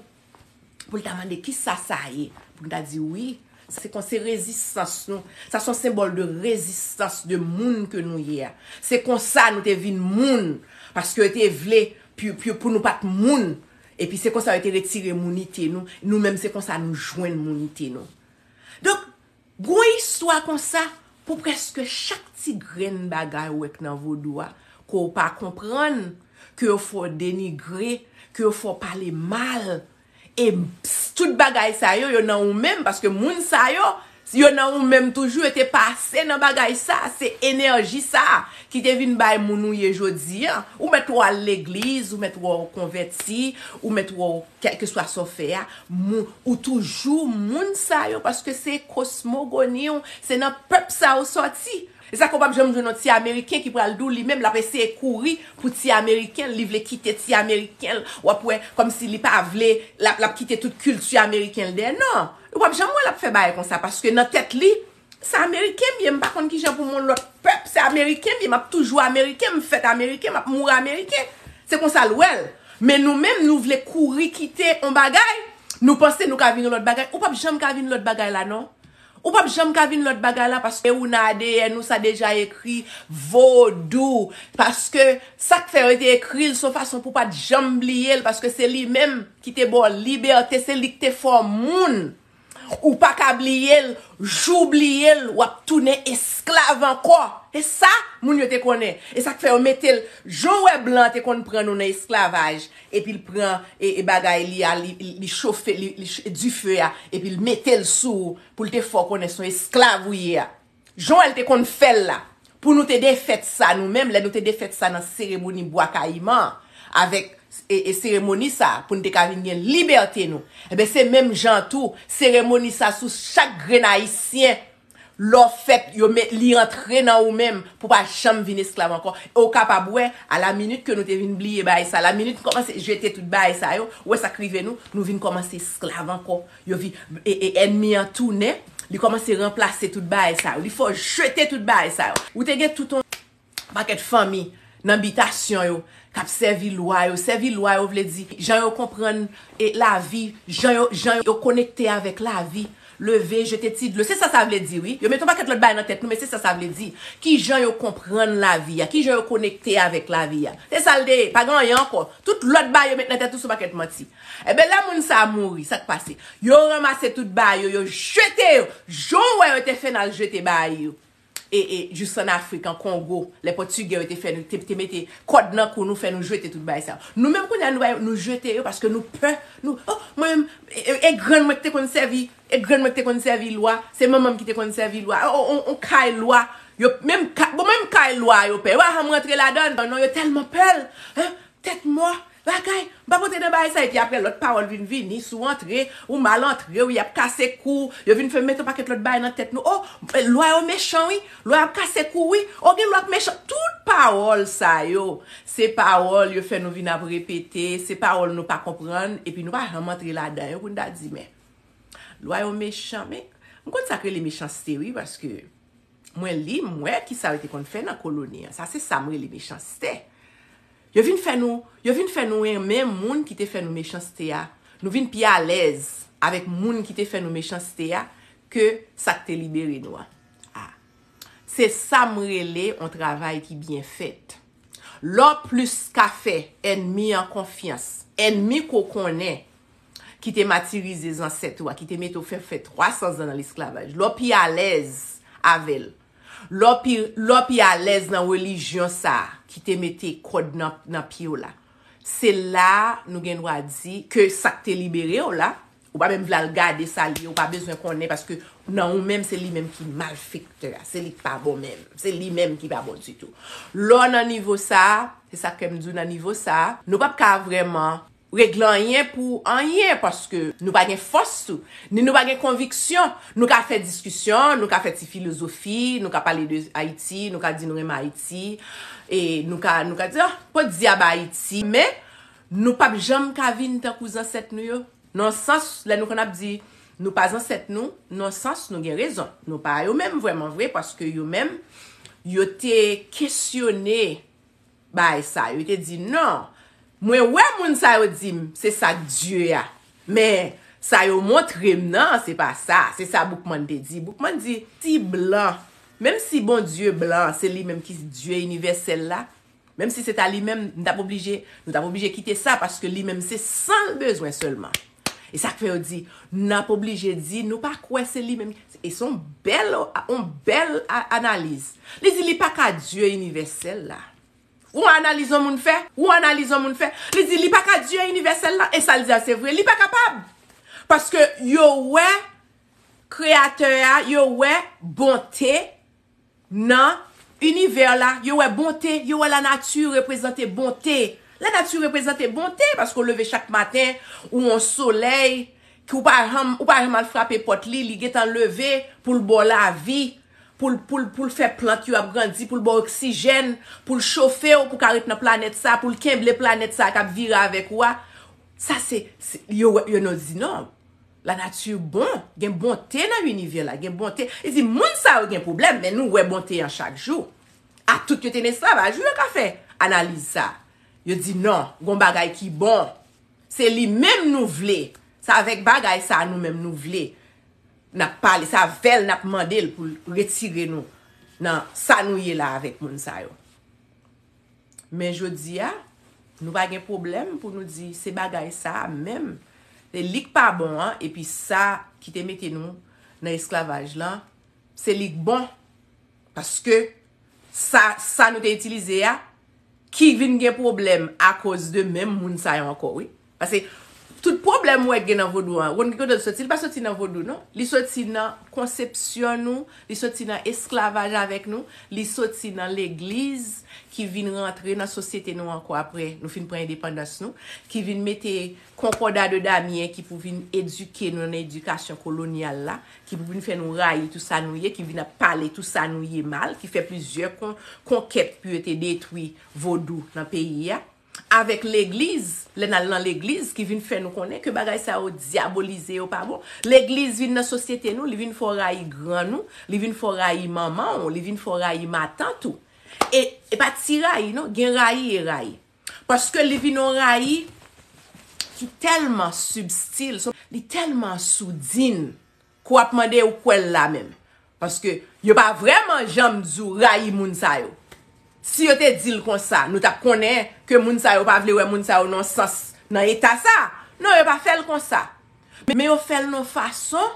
pou l ta mande kisa sa ye, pou n ta di wi, se kon se rezistans nou. Sa se yon senbòl de rezistans de moun ke nou ye a. Se konsa nou te vin moun, paske yo te vle pou, pou, pou nou pa t moun. Epi se konsa yo te retire mounite nou. Nou menm se konsa nou jwenn mounite nou. Donk, gon istwa konsa pou prèske chak ti grenn bagay ou wè k nan vodou a, ke w pa konprann, ke yo fè w denigre, ke yo fè w pale mal. E s- tout bagay sa yo, yo nan ou menm, paske moun sa yo, yo nan ou menm toujou, yo te pase nan bagay sa, se enèji sa ki te vin bay moun ou ye jodi a. Ou mèt wè w al legliz, ou mèt wè w konvèti, ou mèt wè w kèlkeswa sa w fè a, moun, ou toujou moun sa yo, paske se kosmogoni w, se nan pèp sa w sòti. E sa k ou p ap janm jwenn yon ti Ameriken ki pral di w li menm l ap eseye kouri pou ti Ameriken l, li vle kite ti Ameriken l. W ap wè kòmsi li pa vle, l ap, l ap kite tout kilti Ameriken l dèyè. Non, ou p ap janm wè l ap fè bagay konsa, paske nan tèt li, se Ameriken m ye, m pa konn kijan pou m yon lòt pèp, se Ameriken m ye, m ap toujou Ameriken, m fèt Ameriken, m ap mouri Ameriken. Se konsa l wè l. Men nou menm, nou vle kouri kite yon bagay, nou panse nou ka vin yon lòt bagay. Ou p ap janm ka vin lòt bagay la, non. Ou p ap janm ka vin lòt bagay la, paske ou nan A D N ou, sa deja ekri vodou. Paske sa k fè yo te ekri l, se yon fason pou w pa t janm bliye l, paske se li menm ki te ba w libète, se li k te fè w moun. Ou pa ka bliye l, jou w bliye l, w ap tounen esklav ankò. E sa, moun yo te konnen. E sa k fè yo mete l, jan w wè blan te konn pran nou nan esklavaj, epi l pran e, e bagay li a, li, li, li chofe, li, li ch- dife a, epi l mete l sou ou, pou l te fè w konnen se yon esklav ou ye a. Jan w wè l te konn fè l la, pou nou te defèt sa nou menm, lè nou te defèt sa nan seremoni Bwa Kayiman, avèk e, e seremoni sa, pou n te ka vin gen libète nou. Ebyen, se menm jan tou, seremoni sa sou chak grenn Ayisyen, lè w fèt, yo met li antre nan ou menm, pou pa janm vin esklav ankò. E w kapab wè, a la minit ke nou te vin bliye bagay sa, la minit nou kòmanse jete tout bagay sa yo, ou wè sa k rive nou, nou vin kòmanse esklav ankò. Yo vi, e, e ènmi an tounen, li kòmanse ranplase tout bagay sa yo. Li fè w jete tout bagay sa yo. Ou te gen tout yon pakèt fanmi nan bitasyon yo, k ap sèvi lwa yo. Sèvi lwa yo vle di jan yo konprann e lavi, jan yo, jan yo konekte avèk lavi. Leve, jete ti dlo. Se sa sa vle di, wi. Yo mete yon pakèt lòt bagay nan tèt nou, men se sa sa vle di. Ki jan yo konprann lavi a, ki jan yo konekte avèk lavi a. Se sa l te ye, pa gen anyen ankò. Tout lòt bagay yo met nan tèt ou se yon pakèt manti. Ebyen, lè moun sa a mouri, sa k pase? Yo ranmase tout bagay yo, yo jete yo. Jan w wè yo te fè n al jete bagay yo. E, e, jis ann Afrik, an Kongo, lè Pòtigè yo te fè nou, te, te mete kòd nan kou nou, fè nou jete tout bagay sa yo. Nou menm kounye a, nou bay, nou jete yo paske nou pè. Nou, oh, mwen menm, e, e, e grann mwen ki te konn sèvi, e grann mwen ki te konn sèvi lwa, se manman m ki te konn sèvi lwa. On, on, on kay lwa, yo, menm ka, bon, menm kay lwa yo pè. Yo pa janm rantre ladan l, non, yo tèlman pè l. Hein? Tèt mò, bagay, m p ap antre nan bagay sa. Epi apre, lòt pawòl vin vini, si w antre, ou mal antre, wi, y ap kase kou, yo vin fè mete yon pakèt lòt bagay nan tèt nou. Oh, lwa yo mechan, wi, lwa yo ap kase kou, wi, oh, gen lwa k mechan. Tout pawòl sa yo, se pawòl yo fè nou vin ap repete, se pawòl nou pa konprann, epi nou pa janm antre ladan yo pou n ta di, men, lwa yo mechan, men, m konn sa k rele mechanste, wi, paske mwen li, m wè kisa yo te konn fè nan koloni an. Sa se sa m rele mechanste. Yo vin fè nou, yo vin fè nou renmen moun ki te fè nou mechanste a. Nou vin pi alèz avèk moun ki te fè nou mechanste a ke sa k te libere nou an. Ah. Se sa m rele yon travay ki byen fèt. Lè w plis ka fè ènmi an konfyans, ènmi ke w konnen, ki te matirize zansèt ou a, ki te mete w fè, fè twa san zan nan lesklavaj, lè w pi alèz avè l, lè w pi, lè w pi alèz nan relijyon sa a, ki te mete kòd nan, nan pye w la, se la a nou gen dwa di ke sa k te libere w la, ou pa menm vle al gade sa l ye, ou pa bezwen konnen, paske nan ou menm, se li menm ki malfektè a, se li k pa bon menm, se li menm ki pa bon ditou. Lè w nan nivo sa a, se sa ke m di w nan nivo sa a, nou p ap ka vrèman regle anyen pou anyen, paske nou pa gen fòs tou, ni nou pa gen konviksyon. Nou ka fè diskisyon, nou ka fè ti filozofi, nou ka pale de Ayiti, nou ka di nou renmen Ayiti, e nou ka, nou ka di, ah, podyab Ayiti, men nou p ap janm ka vin tankou zansèt nou yo. Nan sans, lè nou konn ap di nou pa zansèt nou, nan sans nou gen rezon. Nou pa yo menm vrèman vre, paske yo menm, yo te kesyone bagay sa. Yo te di, non, mwen wè moun sa yo di m, se sa k Dye a. Men, sa yo montre m nan, se pa sa. Se sa Boukman te di. Boukman di, si blan, menm si Bondye blan, se li menm ki Dye inivèsèl la, menm si se ta li menm, m t ap oblije, nou t ap oblije kite sa, paske li menm se san l bezwen sèlman. E sa k fè yo di, n ap oblije di, nou pa kwè se li menm. E se yon bèl, yon bèl a-, analiz. Li di, li pa ka Dye inivèsèl la. Ou analiz yon moun fè, ou analiz yon moun fè. Li di, li pa ka Dye inivèsèl la, e sa l di a, se vre, li pa kapab. Paske yo wè Kreyatè a, yo wè bonte nan inivè la, yo wè bonte, yo wè lanati reprezante bonte. Lanati reprezante bonte, paske w leve chak maten, ou yon solèy, ki w pa janm, ou pa janm al frape pòt li, li gentan leve pou l ba w lavi, pou l, pou l, pou l fè plant yo ap grandi, pou l ba w oksijèn, pou l chofe w, pou w ka ret nan planèt sa, pou l kenbe planèt sa k ap vire avèk ou a. Sa se, se, yo, yo nou di non. Lanati bon, gen bonte nan inivè la, gen bonte. Li di, moun sa yo gen pwoblèm, men nou wè bonte an chak jou. A tout yo te nan esklavaj, wi, yo ka fè analiz sa. Yo di, non, gon bagay ki bon. Se li menm nou vle. Se avèk bagay sa nou menm nou vle. N ap pale, se avè l n ap mande l pou l retire nou nan sa nou ye la avèk moun sa yo. Men jodi a, nou pa gen pwoblèm pou nou di se bagay sa a menm. Se li k pa bon an, epi sa ki te mete nou nan esklavaj lan, se li k bon. Paske sa, sa nou te itilize a, ki vin gen pwoblèm akoz de menm moun sa yo ankò, wi. Paske Tout pwoblèm ou wè gen nan vodou an, ou konn ki kote l soti? Li pa soti nan vodou, non. Li soti nan konsepsyon nou, li soti nan esklavaj avèk nou, li soti nan legliz ki vin rantre nan sosyete nou ankò apre nou fin pran endepandans nou, ki vin mete Konkòda de Damyen ki pou vin edike nou nan edikasyon kolonyal la, ki pou vin fè nou rayi tout sa nou ye, ki vin ap pale tout sa nou ye mal, ki fè plizyè kon, konkèt pou yo te detwi vodou nan peyi a. Avèk legliz, lè n al nan legliz, ki vin fè nou konnen ke bagay sa yo dyabolize, yo pa bon. Legliz vin nan sosyete nou, li vin fè w rayi grann ou, li vin fè w rayi manman w, li vin fè w rayi matant ou. E, e pa ti rayi, non, gen rayi e rayi. Paske li vin yon rayi ki tèlman sibtil, li tèlman soudin, ke w ap mande ou kwè l la menm. Paske yo pa vrèman janm di w rayi moun sa yo. Si yo te di l konsa, nou t ap konnen ke moun sa yo pa vle wè moun sa yo nan sans, nan eta sa. Non, yo pa fè l konsa. Men yo fè l nan fason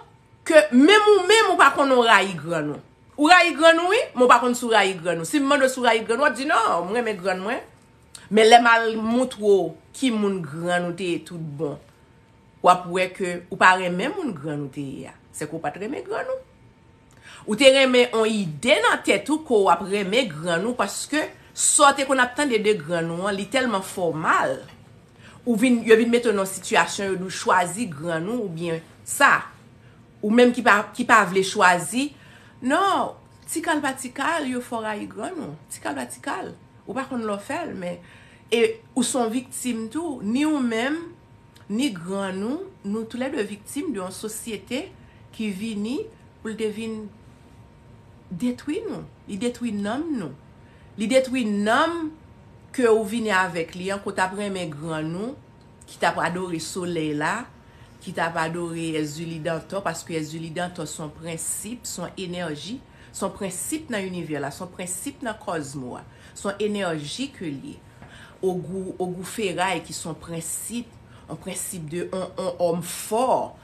ke menm ou menm ou pa konn ou rayi grann ou. Ou rayi grann ou, wi, men ou pa konn si w rayi grann ou. Si m mande w si w rayi grann ou, w ap di, non, m renmen grann mwen. Men lè m al moutre w ki moun grann ou te ye tout bon, w ap wè ke ou pa renmen moun grann ou te ye a. Se ke w pa t renmen grann ou. Ou te renmen yon ide nan tèt ou ke w ap renmen grann ou paske sa w te konn ap tande de grann ou an, li tèlman fè w mal. Ou vin, yo vin mete w nan yon sitiyasyon, yo di w chwazi grann ou oubyen sa. Ou menm ki pa, ki pa vle chwazi. Non, ti kal pa ti kal, yo fè w rayi grann ou. Ti kal pa ti kal. Ou pa konn lè w fè l, men, e ou se yon viktim tou. Ni ou menm, ni grann ou, nou toulède viktim de yon sosyete ki vini pou l te vin detwi nou. Li detwi nanm nou. Li detwi nanm ke ou vini avèk li an, ke w t ap renmen grann ou, ki t ap adore solèy la, ki t ap adore Èzili Dantò, paske Èzili Dantò se yon prensip, se yon enèji, se yon prensip nan inivè la, se yon prensip nan kòzmo a, se yon enèji ke l ye. Ogou, Ogou Feray ki se yon prensip, yon prensip de yon, yon òm fò,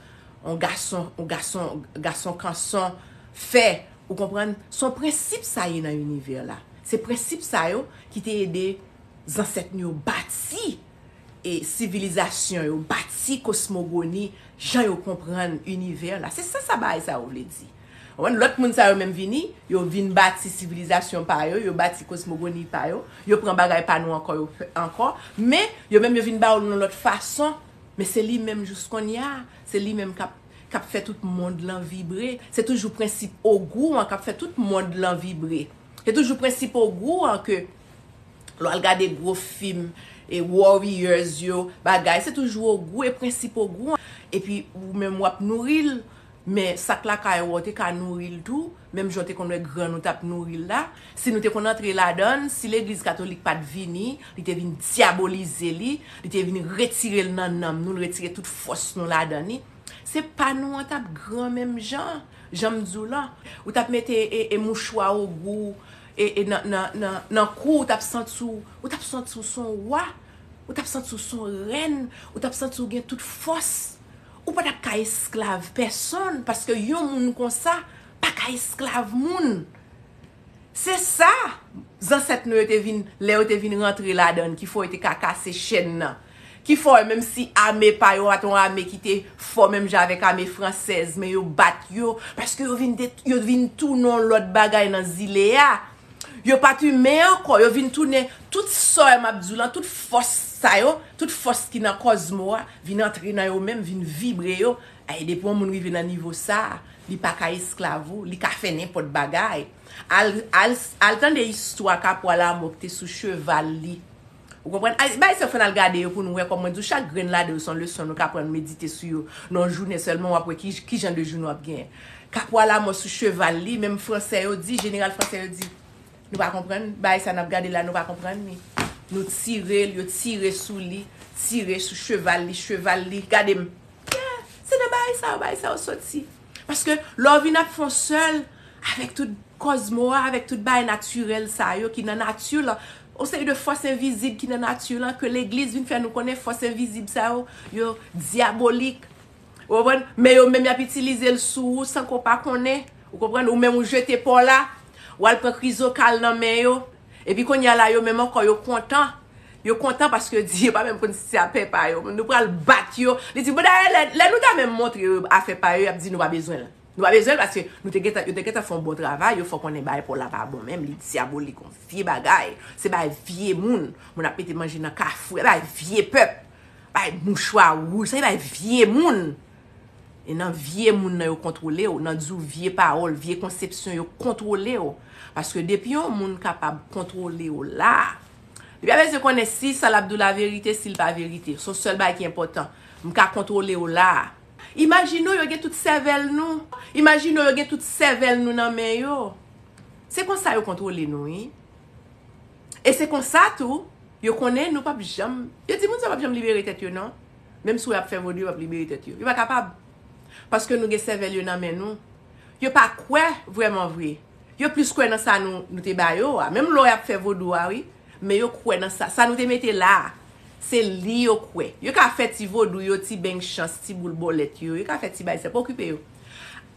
yon gason, yon gason, gason kanson fè, ou konprann? Se yon prensip sa ye nan inivè la. Se prensip sa yo ki te ede zansèt nou yo bati e sivilizasyon yo, bati kosmogoni, jan yo konprann inivè la. Se sa, sa bagay sa yo vle di. Ou konprann? Lòt moun sa yo menm vini, yo vin bati sivilizasyon pa yo, yo bati kosmogoni pa yo, yo pran bagay pa nou ankò, yo fè ankò, men yo menm yo vin ba yo l yon lòt fason, men se li menm jis kounye a, se li menm k ap, k ap fè tout mond lan vibre. Se toujou prensip Ogou an k ap fè tout mond lan vibre. Se toujou prensip Ogou an ke lè w al gade gwo fim e Warriors yo, bagay, se toujou Ogou e prensip Ogou an. Epi ou menm w ap nouri l, men sa k lakay ou an, ou te ka nouri l tou, menm jan w te konn wè grann ou t ap nouri l la. Si nou te konn antre ladan l, si legliz katolik pa t vini, li te vin dyabolize li, li te vin retire l nan nanm nou, l retire tout fòs nou ladan li, se pa nou an t ap gran menm jan, jan m di w lan. Ou t ap mete e, e mouchwa Ogou e, e nan, nan, nan, nan kou, ou t ap santi w, ou t ap santi w se yon wa, ou t ap santi w se yon rèn, ou t ap santi w gen tout fòs. Ou pa t ap ka esklav pèsonn, paske yon moun konsa pa ka esklav moun. Se sa, zansèt nou yo te vin, lè yo te vin rantre ladan l, ki fè yo te ka kase chèn nan. Ki fè, menm si ame pa yo pa t yon ame ki te fò menm jan avèk ame fransèz, men yo bat yo, paske yo vin de, yo vin tounen yon lòt bagay nan zile a. Yo pa t imen ankò, yo vin tounen tout sa m ap di w lan, tout fòs sa yo, tout fòs ki nan kòzmo a, vin antre nan yo menm, vin vibre yo. Ay, depi yon moun rive nan nivo sa, li pa ka esklav ou, li ka fè nenpòt bagay. Al, al, al tande istwa Kapwa Lamò ki te sou cheval li. Ou konprann? Ay, bay sa fè n al gade yo pou nou wè kòman di w chak grenn ladan yo se yon leson nou ka pran medite sou yo nan yon jounen sèlman, w ap wè ki, ki jan de jounen w ap genyen. Kapwa Lamò sou cheval li, menm fransè yo di, jeneral fransè yo di, nou pa konprann, bagay sa n ap gade la, nou pa konprann li. Nou tire l, yo tire sou li, tire sou cheval li, cheval li, gade m. Yeah, se nan bagay sa yo, bagay sa yo soti. Paske lè w vin ap fè yon sèl avèk tout kòzmo a, avèk tout bagay natirèl sa yo ki nan nati lan, yon seri de fòs envizib ki nan nati lan, ke legliz vin fè nou konnen fòs envizib sa yo, yo dyabolik. Ou konprann? Men yo menm y ap itilize l sou ou san ke w pa konnen. Ou konprann? Ou menm ou jete pa w la, w al pran krizokal nan men yo. Epi kounye a la, yo menm ankò, yo kontan Yo kontan paske yo di yo pa menm konn si se afè pa yo. Nou pral bat yo. Li di, bon, dayè, lè, lè nou ta menm montre yo afè pa yo, y ap di nou pa bezwen l. Nou pa bezwen l paske nou te gentan, yo te gentan fè yon bon travay, yo fè w konnen bagay pa w la pa bon menm, li dyabolik, yon vye bagay. Se bagay vye moun. Moun ap mete manje nan kafou, e bagay vye pèp. Bagay mouchwa wouj, sa e bagay vye moun. E nan vye moun nan yo kontwole w, nan di w vye pawòl, vye konsepsyon yo kontwole w. Paske depi yon moun kapab kontwole w la, li pa bezwen konnen si sa l ap di w la verite, si l pa verite. Se yon sèl bagay ki enpòtan. M ka kontwole w la. Imajine w yo gen tout sèvèl nou. Imajine w yo gen tout sèvèl nou nan men yo. Se konsa yo kontwole nou, wi. E se konsa tou, yo konnen nou p ap janm, yo di moun sa p ap janm libere tèt yo non. Menm si w ap fè vodou, yo p ap libere tèt yo. Yo pa kapab. Paske nou gen sèvèl yo nan men nou. Yo pa kwè vrèman vre. Yo plis kwè nan sa nou, nou te ba yo a. Menm lò y ap fè vodou a, wi. Men yo kwè nan sa. Sa nou te mete la a, se li yo kwè. Yo ka fè ti vodou yo, ti beng chans, ti boul bòlèt yo. Yo ka fè ti bagay sa, pa okipe yo.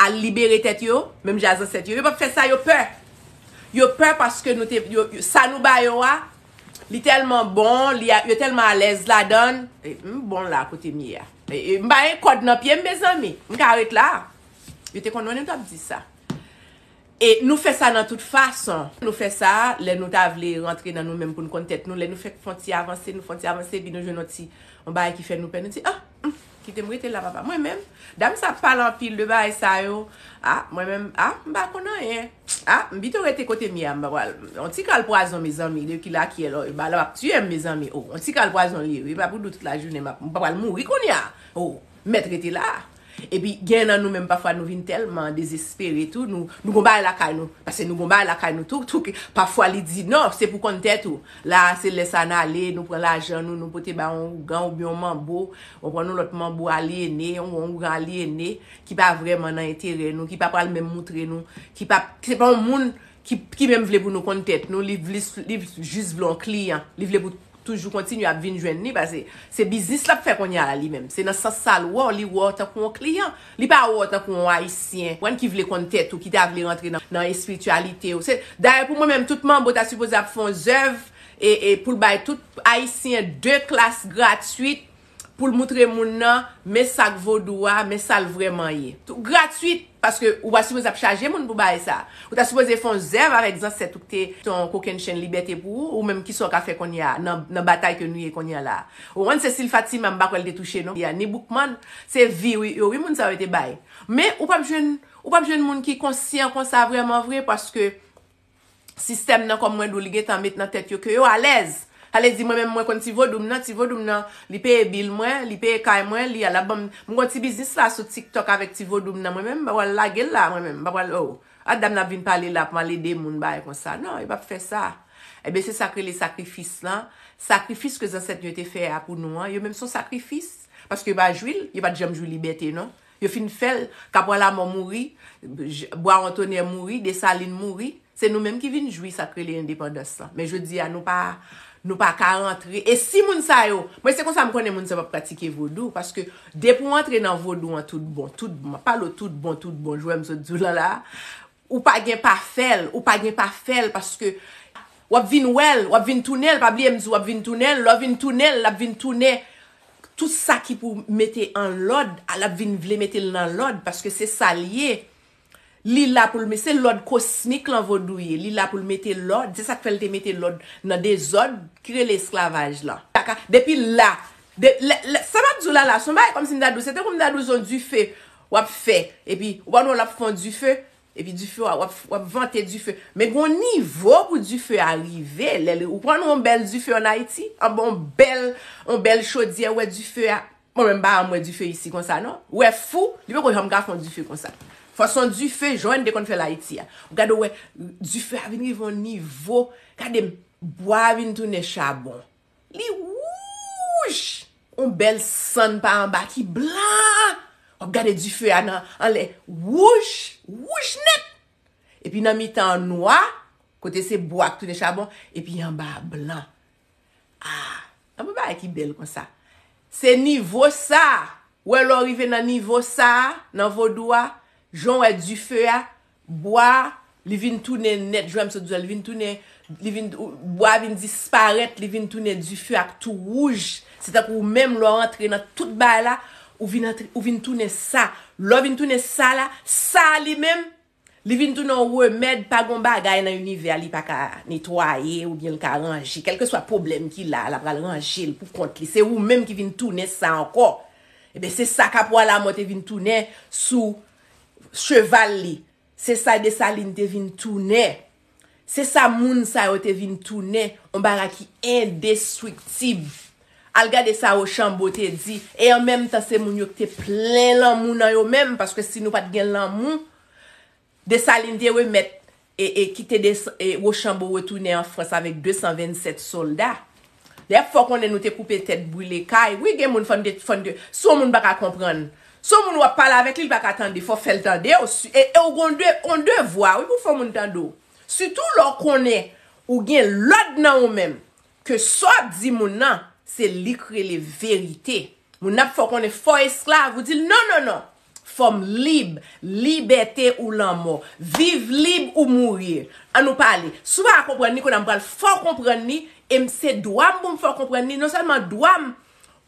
Al libere tèt yo, menm jan zansèt yo. Yo p ap fè sa, yo pè. Yo pè paske nou te, yo, yo- sa nou ba yo a, li tèlman bon, li a- yo tèlman alèz ladan l. E, m bon la kote m ye a. E, e, m pa gen kòd nan pye m, mezanmi. M ka ret la. Yo te konn wè nou t ap di sa. E nou fè sa nan tout fason. Nou fè sa lè nou ta vle rantre nan nou menm pou n konn tèt nou. Lè nou fèk fè yon ti avanse, nou fè yon ti avanse, epi nou jwenn yon ti, yon bagay ki fè nou pè. Nou di, ah, hmm, kite m rete la, papa. Mwen menm, dam sa ap pale anpil de bagay sa yo. Ah, mwen menm, ah, m pa konn anyen. Ah, m pito rete kote m ye a, m pa pral. Yon ti kal pwazon, mezanmi, de ki la ki lò, e ba la ap tiye m, mezanmi. Oh, yon ti kal pwazon li ye, wi, pa pou di w tout lajounen, m ap- m pa pral mouri kounye a. Oh, mèt rete la. Epi gen nan nou menm pafwa nou vin tèlman dezespere tou, nou, nou gon bagay lakay nou. Paske nou gon bagay lakay nou tou, tou ke pafwa li di non, se pou konn tèt ou. La, se lè sa n ale, nou pran lajan nou, nou pote ba yon ougan oubyen yon manbo, ou pran yon lòt manbo alyene, yon, yon ougan alyene, ki pa vrèman nan enterè nou, ki pa pral menm moutre nou, ki pa, se pa yon moun ki, ki menm vle pou nou konn tèt nou, li, li, li jis vle yon kliyan, li vle pou toujou kontinye ap vin jwenn li, paske se biznis l ap fè kounye a la li menm. Se nan sans sa l wè w, li wè w tankou yon kliyan. Li pa wè w tankou yon ayisyen, konprann, ki vle konn tèt ou, ki ta vle rantre nan, nan espirityalite w. Se, dayè pou mwen menm, tout manbo ta sipoze ap fè yon zèv e, e pou l bay tout ayisyen de klas gratwit pou l moutre moun nan, men sa k vodou a, men sa l vrèman ye. Tou gratwit, paske ou pa sipoze ap chaje moun pou bagay sa. Ou ta sipoze fè yon zèv avèk zansèt ou ki te, te yon kokennchenn libète pou ou, ou menm kisa w ka fè kounye a, nan, nan batay ke nou ye kounye a la. Ou konn se Sil Fatima, m pa kwè l te touche non. Ya, ni Boukman, se vi, wi, yo, wi, moun sa yo te bay. Men ou p ap jwenn, ou p ap jwenn moun ki konsyan konsa vrèman vre, paske sistèm nan, kòm mwen di w, li gentan met nan tèt yo ke yo alèz. Sa vle di, mwen menm, mwen konn ti vodou m nan, ti vodou m nan, li peye bil mwen, li peye kay mwen, li al ap ban m, m gon ti biznis la sou TikTok avèk ti vodou m nan, mwen menm, m pa pral lage l la, mwen menm, m pa pral, oh. A dam nan ap vin pale la pou m al ede moun, bagay konsa. Non, yo p ap fè sa. Ebyen, se sa k rele sakrifis lan. Sakrifis ke zansèt yo te fè a pou nou an, yo menm se yon sakrifis. Paske yo pa jwi l, yo pa t janm jwi libète, non. Yo fin fè l, Kapwa Lamò mouri, J- Bwawon Tonè mouri, Desalin mouri. Se nou menm ki vin jwi sa k rele endepandans lan. Men jodi a, nou pa, nou pa ka rantre. E si moun sa yo, mwen se konsa m konnen moun sa yo p ap pratike vodou, paske depi w antre nan vodou an tout bon, tout bon, m ap pale w tout bon, tout bon, jan m sot di w la la, ou pa gen pa fè l, ou pa gen pa fè l, paske w ap vin wè l, w ap vin tounen l, pa bliye m di w ap vin tounen l, lè w vin tounen l, l ap vin tounen tout sa ki pou mete an lòd, l ap vin vle mete l nan lòd, paske se sa l ye. Li la pou l, men se lòd kosmik lan vodou ye. Li la pou l mete lòd. Se sa k fè l te mete lòd nan dezòd ki rele esklavaj lan. Depi la, de, lè, lè, sa m ap di w la la, se yon bagay kòmsi m ta di w, se tankou m ta di w se yon dife w ap fè. Epi, ou pa wè l ap fè yon dife, epi dife a, w ap, w ap vante dife. Men gen yon nivo pou dife a rive. Lè, lè ou pran yon bèl dife ann Ayiti, anba yon bèl, yon bèl chodyè, ou wè dife a, mwen menm m pa janm wè dife isi konsa non. Ou wè fou, li poko janm ka fè yon dife konsa. Fò se yon dife jan n te konn fè l Ayiti a. Ou gade ou wè dife a vin rive yon nivo, gade m, bwa a vin tounen chabon. Li wouj! Yon bèl sann pa anba ki blan. W ap gade dife a nan anlè wouj, wouj nèt. Epi nan mitan an nwa, kote se bwa k tounen chabon, epi anba a blan. Ah, anpil bagay ki bèl konsa. Se nivo sa. Ou wè lè w rive nan nivo sa a, nan vodou a, jan w wè dife a, bwa a, li vin tounen nèt, jan m sot di w, li vin tounen Li vin, ou- bwa vin disparèt, li vin tounen dife ak tou wouj. Se tankou ou menm, lè w antre nan tout bagay la, ou vin antre, ou vin tounen sa. Lè w vin tounen sa la, sa li menm, li vin tounen yon remèd, pa gon bagay nan inivè a li pa ka netwaye oubyen li ka ranje. Kèlkeswa pwoblèm ki la, l ap pral ranje l pou kont li. Se ou menm ki vin tounen sa ankò. Ebyen, se sa Kapwa Lamò te vin tounen sou cheval li. Se sa Desalin te vin tounen. Se sa moun sa yo te vin tounen, yon bagay ki endestriktib. Al gade sa Wochanbo te di, e an menm tan se moun yo ki te plen lanmou nan yo menm, paske si nou pa t gen lanmou, Desalin te remèt e, e kite Des, e Wochanbo retounen an Frans avèk de san vennsèt sòlda. Lè fò konnen nou te koupe tèt, brile kay. Wi, gen moun fò n te, fò n te, si yon moun pa ka konprann, si yon moun w ap pale avèk li, li pa ka tande, fò fè l tande w. Si- E, e w gon de, on devwa, wi, pou fè yon moun tande w. Sitou lè w konnen ou gen lòd nan ou menm, ke sa w ap di moun nan, se li k rele verite. Moun nan ap fè w konnen fò esklav, ou di l non, non, non. Fò m lib, libète ou lanmò. Viv lib ou mouri. An nou pale. Si w pa konprann li, kounye a m pral fè w konprann li, e m se dwa m pou m fè w konprann li. Non sèlman dwa m,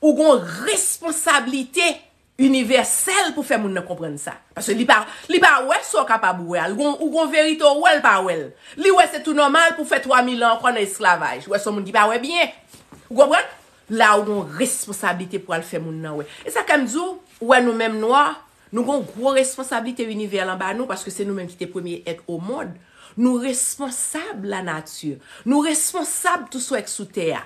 ou gon responsablite inivèsèl pou fè moun nan konprann sa. Paske li pa, li pa wè sa w kapab wè a. Li gon, ou gon verite w wè, l pa wè l. Li wè se tou nòmal pou fè twa mil an ankò nan esklavaj. Ou wè se yon moun ki pa wè byen. Ou konprann? La ou gon responsablite pou al fè moun nan wè. E sa k fè m di w, ou wè nou menm nwa, nou gon gwo responsablite inivè lan ba nou, paske se nou menm ki te premye èt o mond. Nou responsab lanati. Nou responsab tou sa w wè k sou tè a.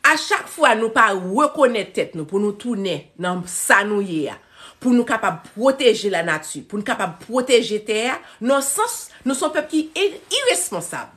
A chak fwa nou pa rekonèt tèt nou pou nou tounen nan sa nou ye a, pou nou kapab pwoteje lanati, pou nou kapab pwoteje tè a, nan sans, nou se yon pèp ki i- iresponsab.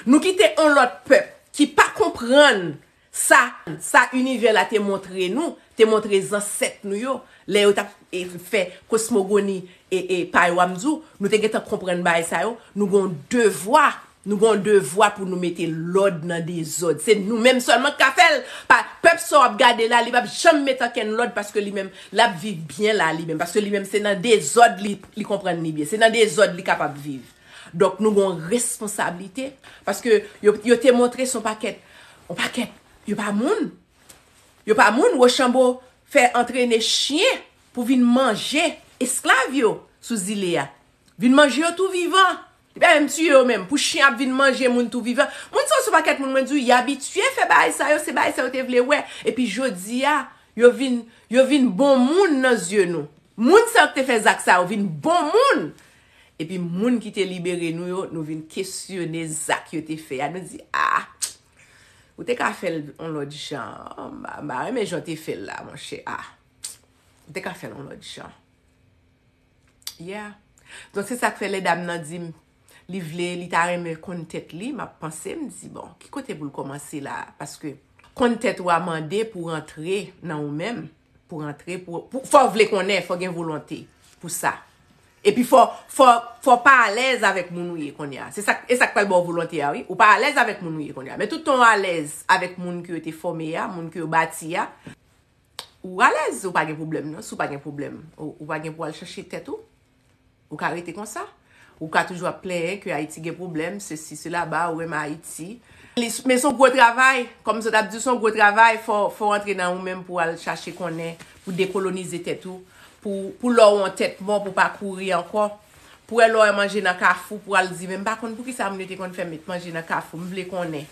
Nou kite yon lòt pèp ki pa konprann sa, sa inivè la te montre nou, te montre zansèt nou yo, lè yo t ap e, fè kosmogoni e, e pa yo a m di w, nou te gentan konprann bagay sa yo, nou gen yon devwa, nou gen yon devwa pou nou mete lòd nan dezòd. Se nou menm sèlman k ka fè l. Pa, pèp sa w ap gade la, li p ap janm mete okenn lòd paske li menm, l ap viv byen la li menm. Paske li menm, se nan dezòd li, li konprann li byen. Se nan dezòd li kapab viv. Donk, nou gen yon responsablite. Paske yo, yo te montre se yon pakèt, yon pakèt, yo pa moun. Yo pa moun, Wochanbo fè antrene chen pou vin manje esklav yo sou zile a. Vin manje yo tou vivan. Li pa menm tiye yo menm. Pou chen ap vin manje moun tou vivan. Moun sa yo se yon pakèt moun, mwen di w, y abitye fè bagay sa yo, se bagay sa yo te vle wè. Epi jodi a, yo vin, yo vin bon moun nan zye nou. Moun sa yo ki te fè zak sa yo vin bon moun. Epi moun ki te libere nou yo, nou vin kesyone zak yo te fè a. Nou di, a, ou te ka fè l yon lòt jan. M pa, m pa renmen jan w te fè l la, monchè. A, ou te ka fè l yon lòt jan. Yeah. Donk, se sa k fè lè dam nan di m, li vle, li ta renmen konn tèt li, m ap panse, m di, bon, ki kote pou l kòmanse la? Paske konn tèt ou a mande pou w rantre nan ou menm, pou w rantre, pou, pou, fò w vle konnen, fò gen volonte pou sa. Epi fò, fò, fò w pa alèz avèk moun ou ye kounye a. Se sa, e sa k pral ba w volonte a, wi. Ou pa alèz avèk moun ou ye kounye a. Men tout tan w alèz avèk moun ke yo te fòme a, moun ke yo bati a, ou alèz, ou pa gen pwoblèm, non. Si w pa gen pwoblèm, ou, ou pa gen pou w al chache tèt ou. Ou ka rete konsa. Ou ka toujou ap plenyen ke Ayiti gen pwoblèm, sesi, sela, ba, ou renmen Ayiti. Li, men se yon gwo travay, kòm zòt ap di, se yon gwo travay, fò, fò w antre nan ou menm pou w al chache konnen, pou dekolonize tèt ou, pou, pou lè w yon tèt mò, pou w pa kouri ankò. Pou wè lè w wè manje nan kafou, pou w al di, men m pa konn poukisa moun yo te konn fè met manje nan kafou, m vle konnen.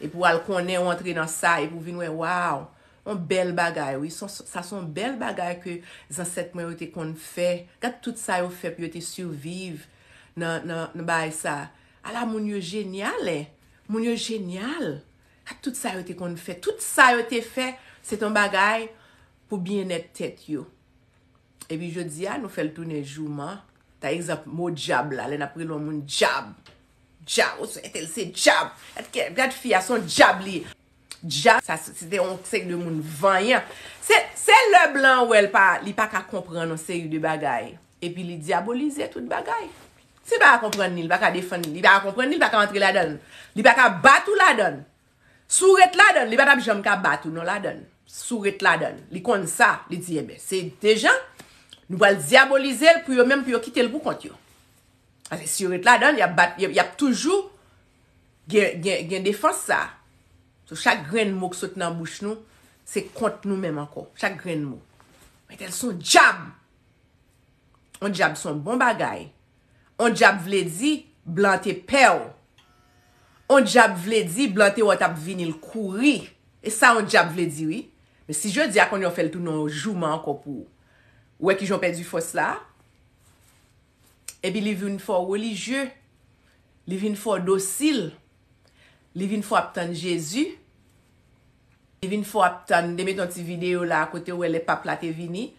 Epi w al konnen, w antre nan sa, epi w vin wè, waw, yon bèl bagay, wi. Son- sa se yon bèl bagay ke zansèt mwen yo te konn fè. Gad tout sa yo fè pou yo te siviv nan, nan, nan bagay sa. Ala moun yo jenyal, en. Moun yo jenyal. Gad tout sa yo te konn fè. Tout sa yo te fè, se te yon bagay pou byennèt tèt yo. Epi jodi a, nou fè l tounen jouman. Ta egzanp, mo dyab la, lè n ap rele yon moun dyab. Dyab, ou swete l se dyab. Gad, gad fi a, se yon dyab li ye. Dyab, sa, se te yon seri de moun vanyan. Se, se lè blan an wè l pa, li pa ka konprann yon seri de bagay. Epi li dyabolize tout bagay. Si l pa ka konprann li, li pa ka defann li, li pa ka konprann li, li pa ka antre ladan l. Li pa ka bat ou ladan l. Si w ret ladan l, li pa t ap janm ka bat ou non ladan l. Si w ret ladan l, li konn sa, li di, enben, se deja, nou pral dyabolize l pou yo menm, pou yo kite l pou kont yo. Paske si yo ret ladan l, y ap bat, y ap, y ap toujou Gen, gen, gen defans sa. So, chak grenn mo k sot nan bouch nou, se kont nou menm ankò. Chak grenn mo. Entèl se yon dyab. Yon dyab se yon bon bagay. Yon dyab vle di blan te pè w. Yon dyab vle di blan te wè w t ap vini l kouri. E sa yon dyab vle di, wi. Men si jodi a kounye a w fè l tounen yon jouman ankò pou ou, ou wè kijan w pèdi fòs la? Epi li vin fè w relijye. Li vin fè w dosil. Li vin fè w ap tann Jezi. Li vin fè w ap tann, m te met yon ti videyo la kote w wè lè pap la te vini.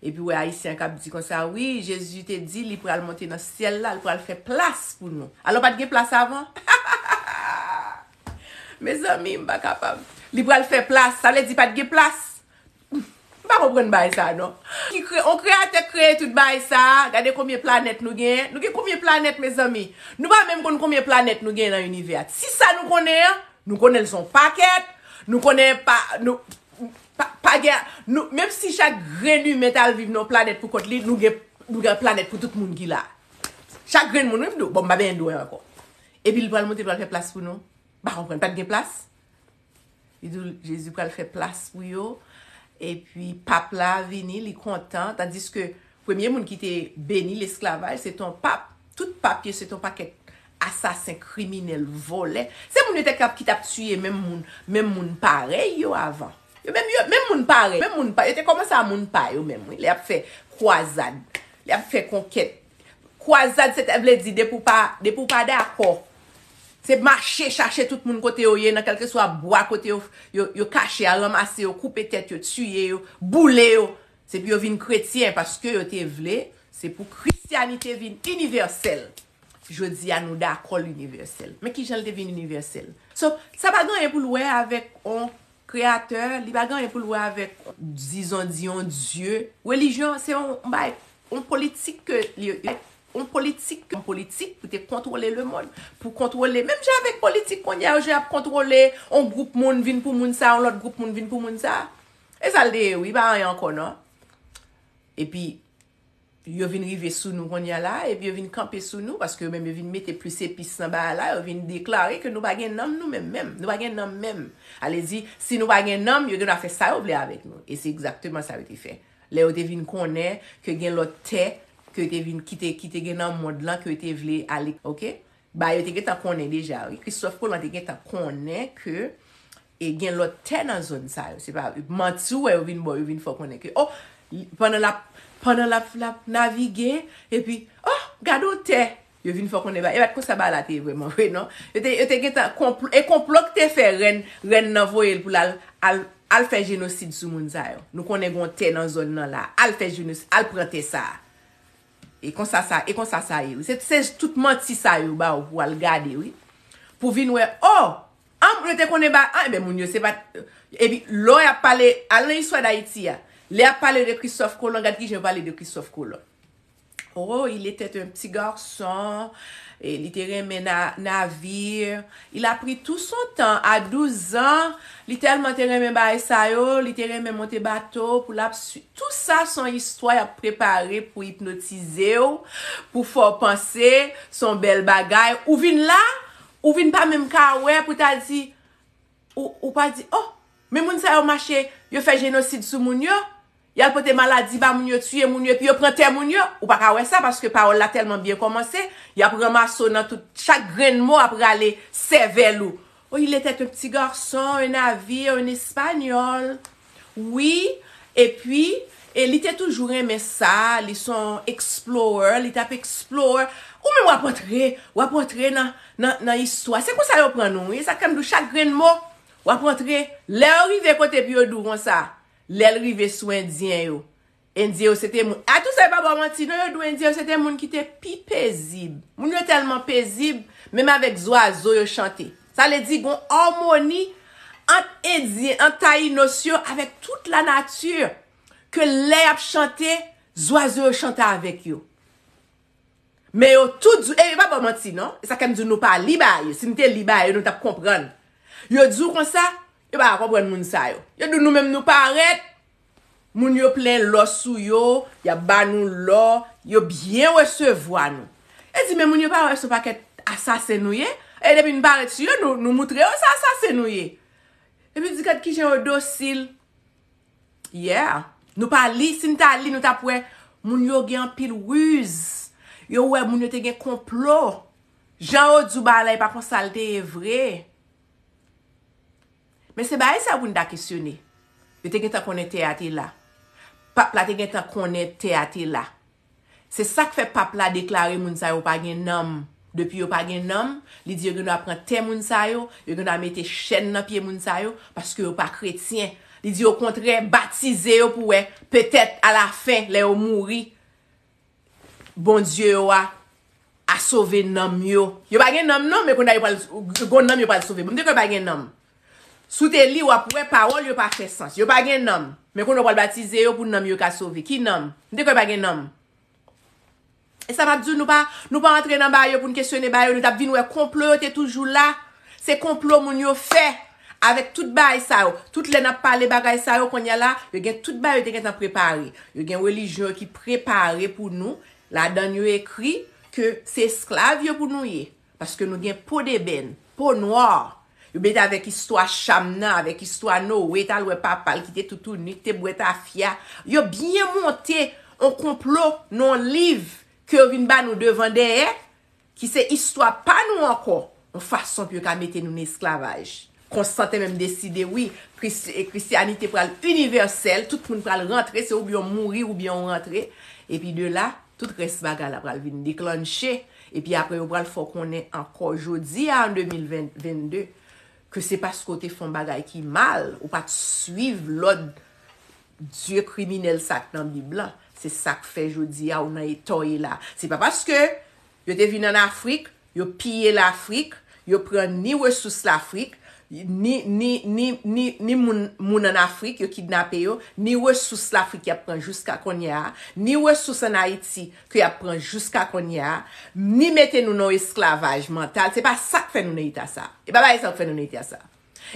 Epi w wè ayisyen k ap di konsa, wi, Jezi te di li pral monte nan syèl la, li pral fè plas pou nou. Alò pa t gen plas avan? Mezanmi, m pa kapab. Li pral fè plas, sa vle di pa t gen plas? M pa konprann bagay sa a non. Ki kre, on kreyatè k kreye tout bagay sa a, gade konbyen planèt nou genyen. Nou gen konbyen planèt, mezanmi? Nou pa menm konn konbyen planèt nou genyen nan inivè a. Si sa nou konnen an, nou konnen l se yon pakèt, nou konnen pa, nou, pa, pa gen, nou, menm si chak grenn imen t al viv nan yon planèt pou kont li, nou gen, nou gen planèt pou tout moun ki la. Chak grenn moun, wi, m di w, bon, m pa benyen dwe ankò. Epi l pral monte, l pral fè plas pou nou. M pa konprann, pa t gen plas? Li di w Jezi pral fè plas pou yo. Epi pap la vini, li kontan. Tandiske premye moun ki te beni lesklavaj, se te yon pap. Tout pap yo, se te yon pakèt asasen, kriminèl, vòlè. Se moun yo te k ap, ki t ap tiye menm moun, menm moun parèy yo avan. Yo menm, yo, menm moun parèy, menm moun pa, yo te kòmanse a moun pa yo menm, wi. Lè y ap fè kwazad, lè y ap fè konkèt. Kwazad, se te vle di depi w pa, depi w pa dakò. Se mache chache tout moun kote yo ye, nan kèlkeswa bwa kote yo, yo, yo kache a, ranmase yo, koupe tèt yo, tiye yo, boule yo. Se pou yo vin kretyen, paske yo te vle, se pou Kristyanite vin inivèsèl. Jodi a, nou dakò l inivèsèl. Men kijan l te vin inivèsèl? So, sa pa gen anyen pou l wè avèk on kreyatè, li pa gen anyen pou l wè avèk, dizon, di yon dye. Relijyon, se yon, yon bagay, yon politik ke li, yon politik, yon politik pou te kontwole lemonn, pou kontwole, menm jan avèk politik kounye a, yo jan ap kontwole yon gwoup moun vin pou moun sa, yon lòt gwoup moun vin pou moun sa. E sa l te ye, wi, pa anyen ankò, non. Epi, yo vin rive sou nou kounye a la, epi yo vin kanpe sou nou, paske yo menm yo vin mete plis epis nan bagay la, yo vin deklare ke nou pa gen nanm nou menm, menm. Nou pa gen nanm menm. Ale di, si nou pa gen nanm, yo gen dwa fè sa yo vle avèk nou. E se egzakteman sa yo te fè. Lè yo te vin konnen ke gen lòt tè, ke yo te vin, ki te, ki te gen nan mond lan, ke yo te vle ale, oke? Ba yo te gentan konnen deja, wi. Kristòf Kolon te gentan konnen ke e gen lòt tè nan zòn sa yo. Se pa manti ou wè yo vin ba w, yo vin fè w konnen ke, oh, pandan l ap, pandan l ap, l ap navige, epi, oh, gade yon tè. Yo vin fè w konnen ba, e pa t konsa bagay la te ye vrèman vre, non. Yo te, yo te gentan, konpl-, e konplo k te fè rèn, rèn nan voye l pou l al, al, al fè jenosid sou moun sa yo. Nou konnen gen yon tè nan zòn nan la. Al fè jenosid, al pran tè sa a. E konsa sa, e konsa sa ye, wi. Se, se tout manti sa yo ba w pou w al gade, wi. Pou vin wè, oh, an, yo te konnen ba, an, enben, moun yo, se pa, epi, lò y ap pale, al nan istwa Dayiti a. Lè y ap pale de Christophe Colomb, gad kijan yo pale de Christophe Colomb. Oh, il était un petit garçon, e li te renmen na-, navir. Il a pris tout son temps, à douze ans, li tèlman te renmen bagay sa yo, li te renmen monte bato pou l ap swi-, tout sa se yon istwa y ap prepare pou ipnotize w, pou fè w panse se yon bèl bagay. Ou vin la, ou vin pa menm ka wè pou ta di, ou, ou pa di, oh, men moun sa yo mache, yo fè jenosid sou moun yo, y al pote maladi ba moun yo, tiye moun yo, epi yo pran tè moun yo. Ou pa ka wè sa, paske pawòl la tèlman byen kòmanse, y ap ranmase w nan tout, chak grenn mo ap rale sèvèl ou. Oh, il était un petit garçon, un navire, un espagnol. Wi, epi, e li te toujou renmen sa, li se yon explorer, li t ap explore. Ou menm w ap antre, w ap antre nan, nan, nan istwa. Se konsa yo pran nou, wi. Sa k fè m di w chak grenn mo, w ap antre. Lè yo rive kote pou yo di w konsa, lè l rive sou Endyen yo, Endyen yo se te moun. Atou sa yo pa ba w manti, non, yo di w Endyen yo se te moun ki te pi pezib. Moun yo tèlman pezib, menm avèk zwazo yo chante. Sa vle di, gon amoni ant Endyen, ant Tayinos yo avèk tout lanati, ke lè y ap chante, zwazo yo chante avèk yo. Men yo tout di w, e yo pa ba w manti, non. E sa k fè m di w nou pa li bagay yo. Si n te li bagay yo, nou t ap konprann. Yo di w konsa, yo pa ka konprann moun sa yo. Yo di w nou menm nou parèt, moun yo plen lò sou yo, y ap ba nou lò, yo byen resevwa nou. E di, men moun yo pa wè se yon pakèt asasen nou ye? E depi n parèt sou yo, nou, nou moutre yo se asasen nou ye. Epi di, gad kijan yo dosil. Yeah. Nou pa li, si n ta li, nou t ap wè moun yo gen anpil riz. Yo wè moun yo te gen konplo. Jan yo di w bagay la, e pa konsa l te ye vre. Men se bagay sa yo pou n ta kesyone. Yo te gentan konnen tè a te la. Pap la te gentan konnen tè a te la. Se sa k fè pap la deklare moun sa yo pa gen nanm. Depi yo pa gen nanm, li di yo gen dwa pran tè moun sa yo, yo gen dwa mete chèn nan pye moun sa yo, paske yo pa kretyen. Li di okontrè, batize yo pou wè, petèt alafen, lè yo mouri, Bondye yo a, a sove nanm yo. Yo pa gen nanm non, men kounye a yo pral, gon nanm yo pral sove. Bon, m te kwè yo pa gen nanm. Si w te li, w ap wè pawòl yo pa fè sans. Yo pa gen nanm. Men kounye a w pral batize yo pou nanm yo ka sove. Ki nanm? M te kwè yo pa gen nanm. E sa m ap di w, nou pa, nou pa antre nan bagay yo pou n kesyone bagay yo, nou t ap vin wè konplo yo te toujou la. Se konplo moun yo fè avèk tout bagay sa yo. Tout lè n ap pale bagay sa yo, kounye a la, yo gen tout bagay yo te gentan prepare. Yo gen relijyon yo ki prepare pou nou. Ladan yo ekri ke se esklav yo pou nou ye. Paske nou gen po debèn, po nwa. Yo mete avèk istwa Cham nan, avèk istwa Noe, t al wè papa l ki te toutouni, ki te bwè tafya. Yo byen monte yon konplo nan yon liv ke yo vin ba nou devan dèyè, ki se istwa pa nou ankò, yon fason pou yo ka mete nou nan esklavaj. Konstantin menm deside, wi, Kris-, e, Kristyanite pral inivèsèl, tout moun pral rantre, se oubyen w mouri oubyen w rantre. Epi de la, tout rès bagay la pral vin deklanche. Epi apre, yo pral fè w konnen ankò jodi a, an de mil vennde, ke se paske w te fè yon bagay ki mal, ou pa t swiv lòd dye kriminèl sa k nan Bib lan. Se sa k fè jodi a ou nan eta w ye la. Se pa paske yo te vin ann Afrik, yo piye Lafrik, yo pran ni resous Lafrik, ni, ni, ni, ni, ni moun, moun ann Afrik, yo kidnape yo, ni resous Lafrik y ap pran jiska kounye a, ni resous ann Ayiti ke y ap pran jiska kounye a, ni mete nou nan esklavaj mantal. Se pa sa k fè nou nan eta sa. E pa bagay sa k fè nou nan eta sa.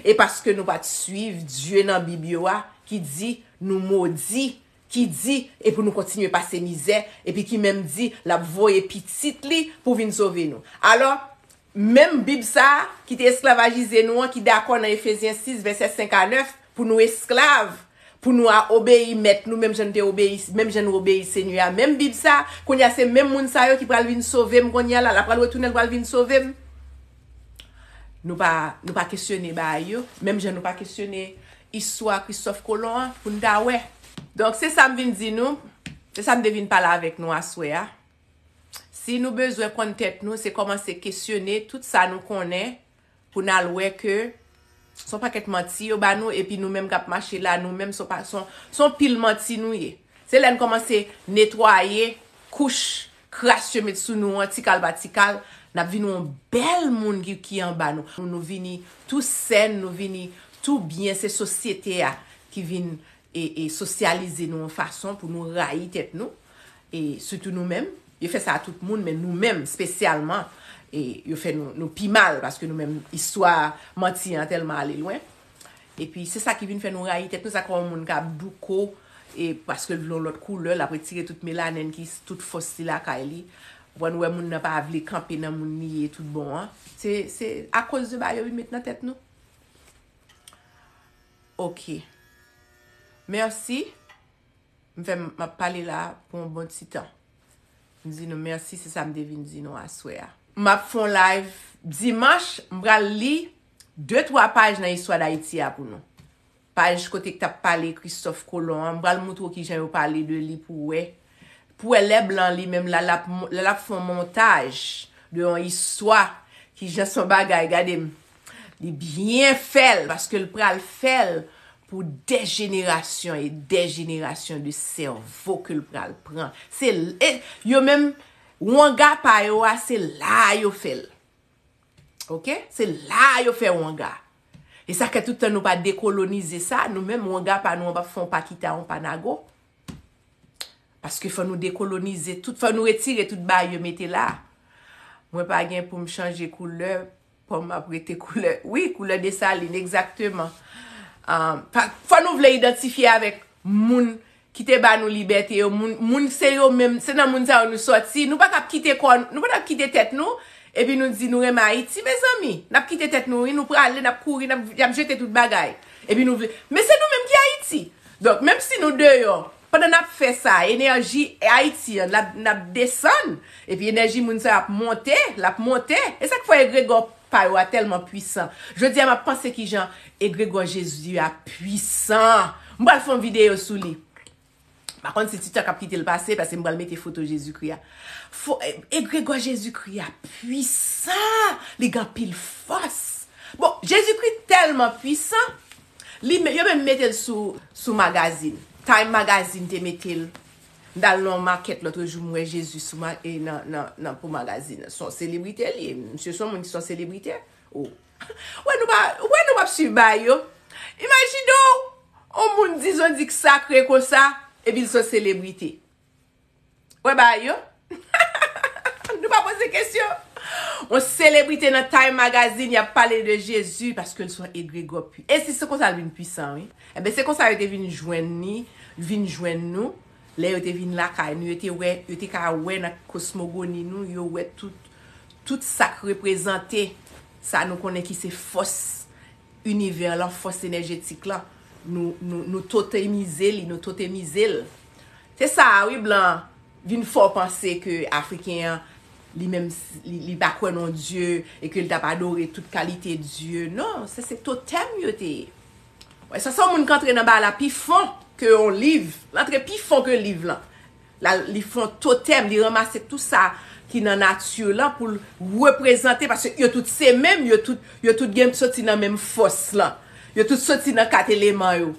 E paske nou pa t swiv dye nan Bib yo a ki di nou modi, ki di, e pou nou kontinye pase mizè, epi ki menm di l ap voye pitit li pou vin sove nou. Alò, menm Bib sa a ki te esklavajize nou an, ki dakò nan Efezyen sis, vèsè senk a nèf, pou nou esklav, pou nou a obeyi mèt nou, menm jan nou te obeyi, menm jan nou obeyi Senyè a. Menm Bib sa, kounye a se menm moun sa yo ki pral vin sove m kounye a la, l ap pral retounen, l pral vin sove m. Nou pa, nou pa kesyone bagay yo, menm jan nou pa kesyone istwa Kristòf Kolon an pou n ta wè. Donk, se sa m vin di nou, se sa m te vin pale avèk nou aswè a. Si nou bezwen konn tèt nou, se kòmanse kesyone tout sa nou konnen pou n al wè ke se yon pakèt manti yo ba nou, epi nou menm k ap mache la, nou menm se yon pa-, se yon, se yon pil manti nou ye. Se lè n kòmanse netwaye kouch kras yo met sou nou an, tikal pa tikal, n ap vin yon bèl moun ki, ki anba nou. Nou, nou vini tou sèn, nou vini tou byen, se sosyete a ki vin e, e sosyalize nou yon fason pou nou rayi tèt nou, e sitou nou menm. Yo fè sa a tout moun, men nou menm, espesyalman, e yo fè nou, nou pi mal, paske nou menm, istwa manti an tèlman ale lwen. Epi, se sa ki vin fè nou rayi tèt nou, sa k fè yon moun ka douko, e paske l vle yon lòt koulè, l ap retire tout melanèn ki, tout fòs li lakay li. Ou konprann, ou wè moun nan pa vle kanpe nan moun li ye tout bon an. Se, se akoz de bagay yo vin met nan tèt nou. Ok. Mèsi. M fè m ap pale la pou yon bon ti tan. M di nou mèsi, se sa m te vin di nou aswè a. M ap fè yon live dimanch, m pral li de twa paj nan istwa Dayiti a pou nou. Paj kote k t ap pale Kristòf Kolon an, m pral moutre w kijan yo pale de li pou w wè. Pou wè lè blan li menm la, l ap mo-, lè l ap fè yon montaj de yon istwa, kijan se yon bagay, gade m, li byen fè l, paske l pral fè l pou dè jenerasyon e dè jenerasyon de sèvo ke l pral pran. Se l-, e, yo menm, wanga pa yo a, se la a yo fè l. Ok? Se la a yo fè wanga. E sa k fè tout tan nou pa dekolonize sa, nou menm wanga pa nou an p ap fè yon pa kita, yon pa nago. Paske fò nou dekolonize tout, fò nou retire tout bagay yo mete la. Mwen pa gen pou m chanje koulè, pòm ap rete koulè, wi, koulè Desalin, egzakteman. Ah, pa, fò nou vle idantifye avèk moun ki te ba nou libète yo, moun, moun se yo menm, se nan moun sa yo nou sòti. Nou pa t ap kite kò, nou pa t ap kite tèt nou, Epi nou di nou renmen Ayiti, mezanmi. N ap kite tèt nou, wi, nou prale, n ap kouri, n ap, y ap jete tout bagay. Epi nou vle. Men se nou menm ki Ayiti. Donk, menm si nou deyò, pandan n ap fè sa, enèji Ayiti an, l ap, l ap desann. Epi enèji moun sa yo ap monte, l ap monte. E sa k fè egregò pa yo a tèlman pwisan. Jodi a, m ap panse kijan egregò Jezi a pwisan. M pral fè yon videyo sou li. M pa konn si TikTok ap kite l pase, paske m pral mete foto Jezikri a. Fo, e, egregò Jezikri a pwisan. Li gen anpil fòs. Bon, Jezikri tèlman pwisan, li, yo menm mete l sou, sou magazin. Time Magazine te mete l. M t al nan yon makèt lòt jou, m wè Jezi sou ma, e nan, nan, nan po magazin. Se yon selebrite li ye. Misye se yon moun ki se yon selebrite. Oh. Wè nou pa, wè nou p ap swiv bagay yo. Imajine w, yon moun di Zondy k sakre konsa, epi l se yon selebrite. Wè bagay yo. Nou pa poze kesyon. Yon selebrite nan Time Magazine, y ap pale de Jezi paske l se yon egregò pwi. E si se konsa l vin pwisan, wi. Enben, se konsa yo te vin jwenn li, vin jwenn nou. Lè yo te vin lakay nou, yo te wè, yo te ka wè nan kosmogoni nou, yo wè tout, tout sa k reprezante sa nou konnen ki se fòs inivè lan, fòs enèjetik lan. Nou, nou, nou totemize li, nou totemize l. Se sa a, wi, blan vin fè w panse ke Afriken an, li menm, li, li pa kwè nan Dye e ke l t ap adore tout kalite dye. Non, se, se totèm yo te ye. Wè, sa se yon moun k antre nan bagay la pi fon ke yon liv. L antre pi fon ke liv lan. La, li fè yon totèm, li ranmase tout sa ki nan nati lan pou l reprezante, paske yo tout se menm, yo tout, yo tout gen soti nan menm fòs lan. Yo tout soti nan kat eleman yo.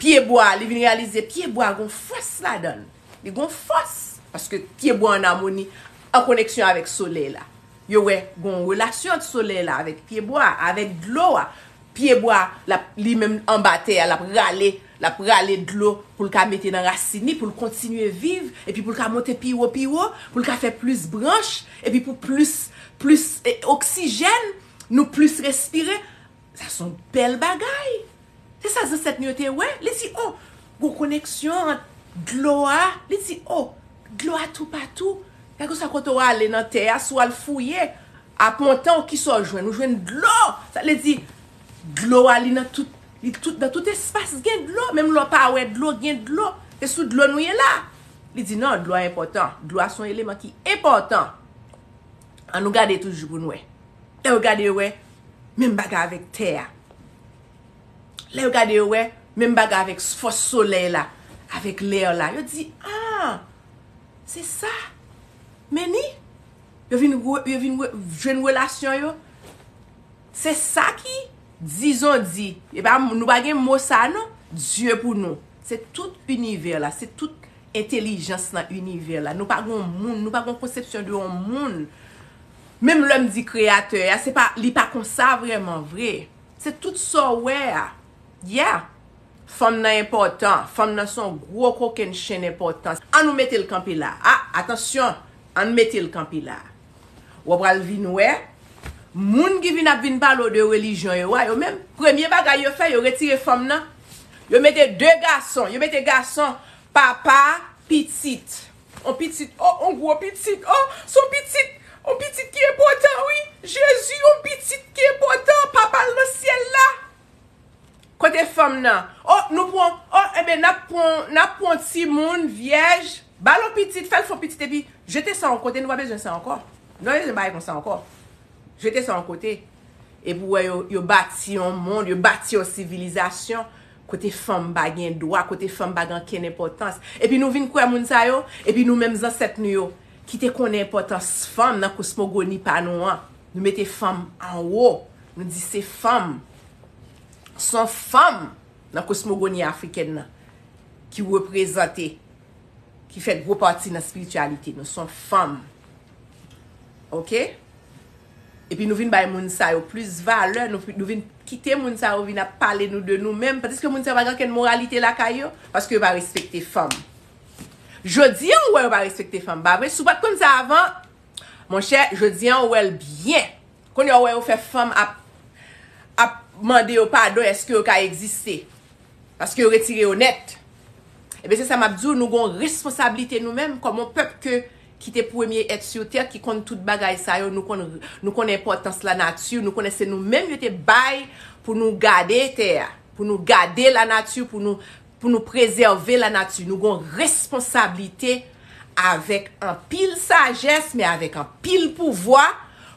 Pyebwa, li vin reyalize pyebwa gon fòs ladan l. Li gon fòs, paske pyebwa an amoni, an koneksyon avèk solèy la. Yo wè gon relasyon ant solèy la avèk pyebwa, avèk dlo a. Pyebwa, l ap, li menm anba tè a, l ap rale, l ap rale dlo pou l ka mete nan rasin li, pou l kontinye viv, epi pou l ka monte pi wo, pi wo, pou l ka fè plis branch, epi pou plis, plis, e, oksijèn, nou plis respire. Sa se yon bèl bagay. Se sa zansèt nou yo te wè. Li di, "Oh, gon koneksyon ant dlo a." Li di, "Oh, dlo a toupatou." Gade konsa kote w ale nan tè a, si w al fouye, apontan w, kisa w jwenn? Ou jwenn dlo. Sa vle di, dlo a, li nan tout, li tout, nan tout espas gen dlo. Menm lè w pa wè dlo, gen dlo. Se sou dlo nou ye la. Li di, "Non, dlo a enpòtan. Dlo a se yon eleman ki enpòtan." An nou gade toujou pou n wè. Lè yo gade, yo wè menm bagay avèk tè a. Lè yo gade, yo wè menm bagay avèk fòs solèy la, avèk lè la. Yo di, "Ah, se sa." Men ni, yo vin, re- yo vin re- jwenn relasyon yo. Se sa ki, dizon di, e pa, nou pa gen mo sa non, Dye pou nou. Se tout inivè la, se tout entèlijans nan inivè la. Nou pa gen yon moun, nou pa gen yon konsepsyon de yon moun. Menm lè m di kreyatè a, se pa, li pa konsa vrèman vre. Se tout sa w wè a. Yeah. Fanm nan enpòtan. Fanm nan se yon gwo kokenn chenn enpòtan. An nou mete l kanpe la. Ah, atansyon. An n mete l kanpe la. W ap pral vin wè, moun ki vin ap vin pale w de relijyon yo a, yo menm, premye bagay yo fè, yo retire fanm nan. Yo mete de gason, yo mete gason, papa, pitit. On pitit, oh, on gwo pitit, oh, se on pitit, on pitit ki enpòtan, wi. Jezi, on pitit ki enpòtan, papa l nan syèl la. Kote fanm nan? Oh, nou pran, oh, enben, n ap pran, n ap pran timoun, vyèj, ba l on pitit, fè l fè on pitit, epi jete sa yon kote, nou pa bezwen sa ankò. Nou pa bezwen bagay konsa ankò. Jete sa yon kote. Epi w wè yo, yo bati yon mond, yo bati yon sivilizasyon, kote fanm pa gen dwa, kote fanm pa gen ankenn enpòtans. Epi nou vin kwè moun sa yo, epi nou menm zansèt nou yo, ki te konnen enpòtans fanm nan kosmogoni pa nou an, nou mete fanm anwo, nou di se fanm. Se yon fanm nan kosmogoni afrikèn nan ki reprezante, ki fè gwo pati nan espirityalite nou. Se yon fanm. Oke? Epi nou vin bay moun sa yo plis valè, nou, nou vin kite moun sa yo vin ap pale nou de nou menm. Paske moun sa yo pa gen okenn moralite lakay yo, paske yo pa respekte fanm. Jodi an, ou wè yo pa respekte fanm, pa vre? Si w pa t konn sa avan, monchè, jodi an, ou wè l byen. Kounye a, ou wè yo fè fanm ap, ap mande yo padon, èske yo ka egziste? Paske yo retire yo nèt. Ebyen, se sa m ap di w, nou gen yon responsablite nou menm, kòm yon pèp ke ki te premye èt sou tè, ki konn tout bagay sa yo, nou konn, nou konn enpòtans lanati, nou konnen se nou menm yo te bay pou nou gade tè a, pou nou gade lanati, pou nou, pou nou prezève lanati. Nou gon responsablite avèk anpil sajès, men avèk anpil pouvwa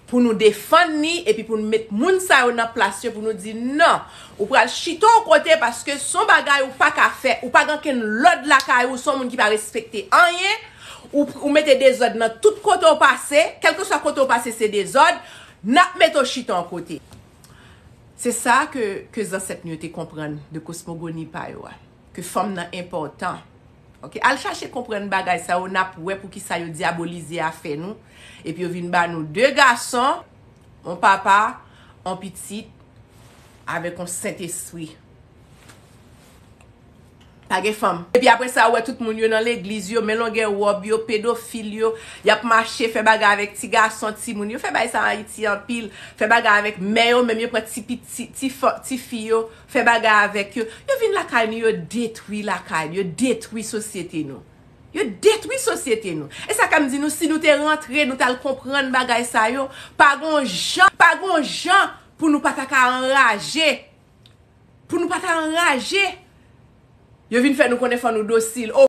pou nou defann li, epi pou nou met moun sa yo nan plas yo, pou nou di non. Ou pral chita yon kote paske se yon bagay ou pa ka fè, ou pa gen okenn lòd lakay ou, se yon moun ki pa respekte anyen, ou, ou mete dezòd nan tout kote ou pase, kèlkeswa kote ou pase se dezòd, n ap mete w chita yon kote. Se sa ke, ke zansèt nou yo te konprann de kosmogoni pa yo a, ke fanm nan enpòtan. Ok, al chache konprann bagay sa yo, n ap wè pou ki sa yo dyabolize afè nou. Epi yo vin ba nou de gason, yon papa, yon pitit, avèk yon Sentespri. Pa gen fanm. Epi apre sa, ou wè tout moun yo nan legliz yo, men longè wòb yo, pedofil yo, y ap mache, fè bagay avèk ti gason, ti moun. Yo fè bagay sa Ayiti anpil, fè bagay avèk mè yo, menm yo pran ti, ti, ti, ti fi yo, fè bagay avèk yo. Yo vin lakay nou, yo detwi lakay nou, yo detwi sosyete nou. Yo detwi sosyete nou. E sa ka m di nou, si nou te rantre, nou t al konprann bagay sa yo, pa gon jan, pa gon jan pou nou pa ta ka anraje. Pou nou pa ta anraje. Yo vin fè nou konnen fò nou dosil.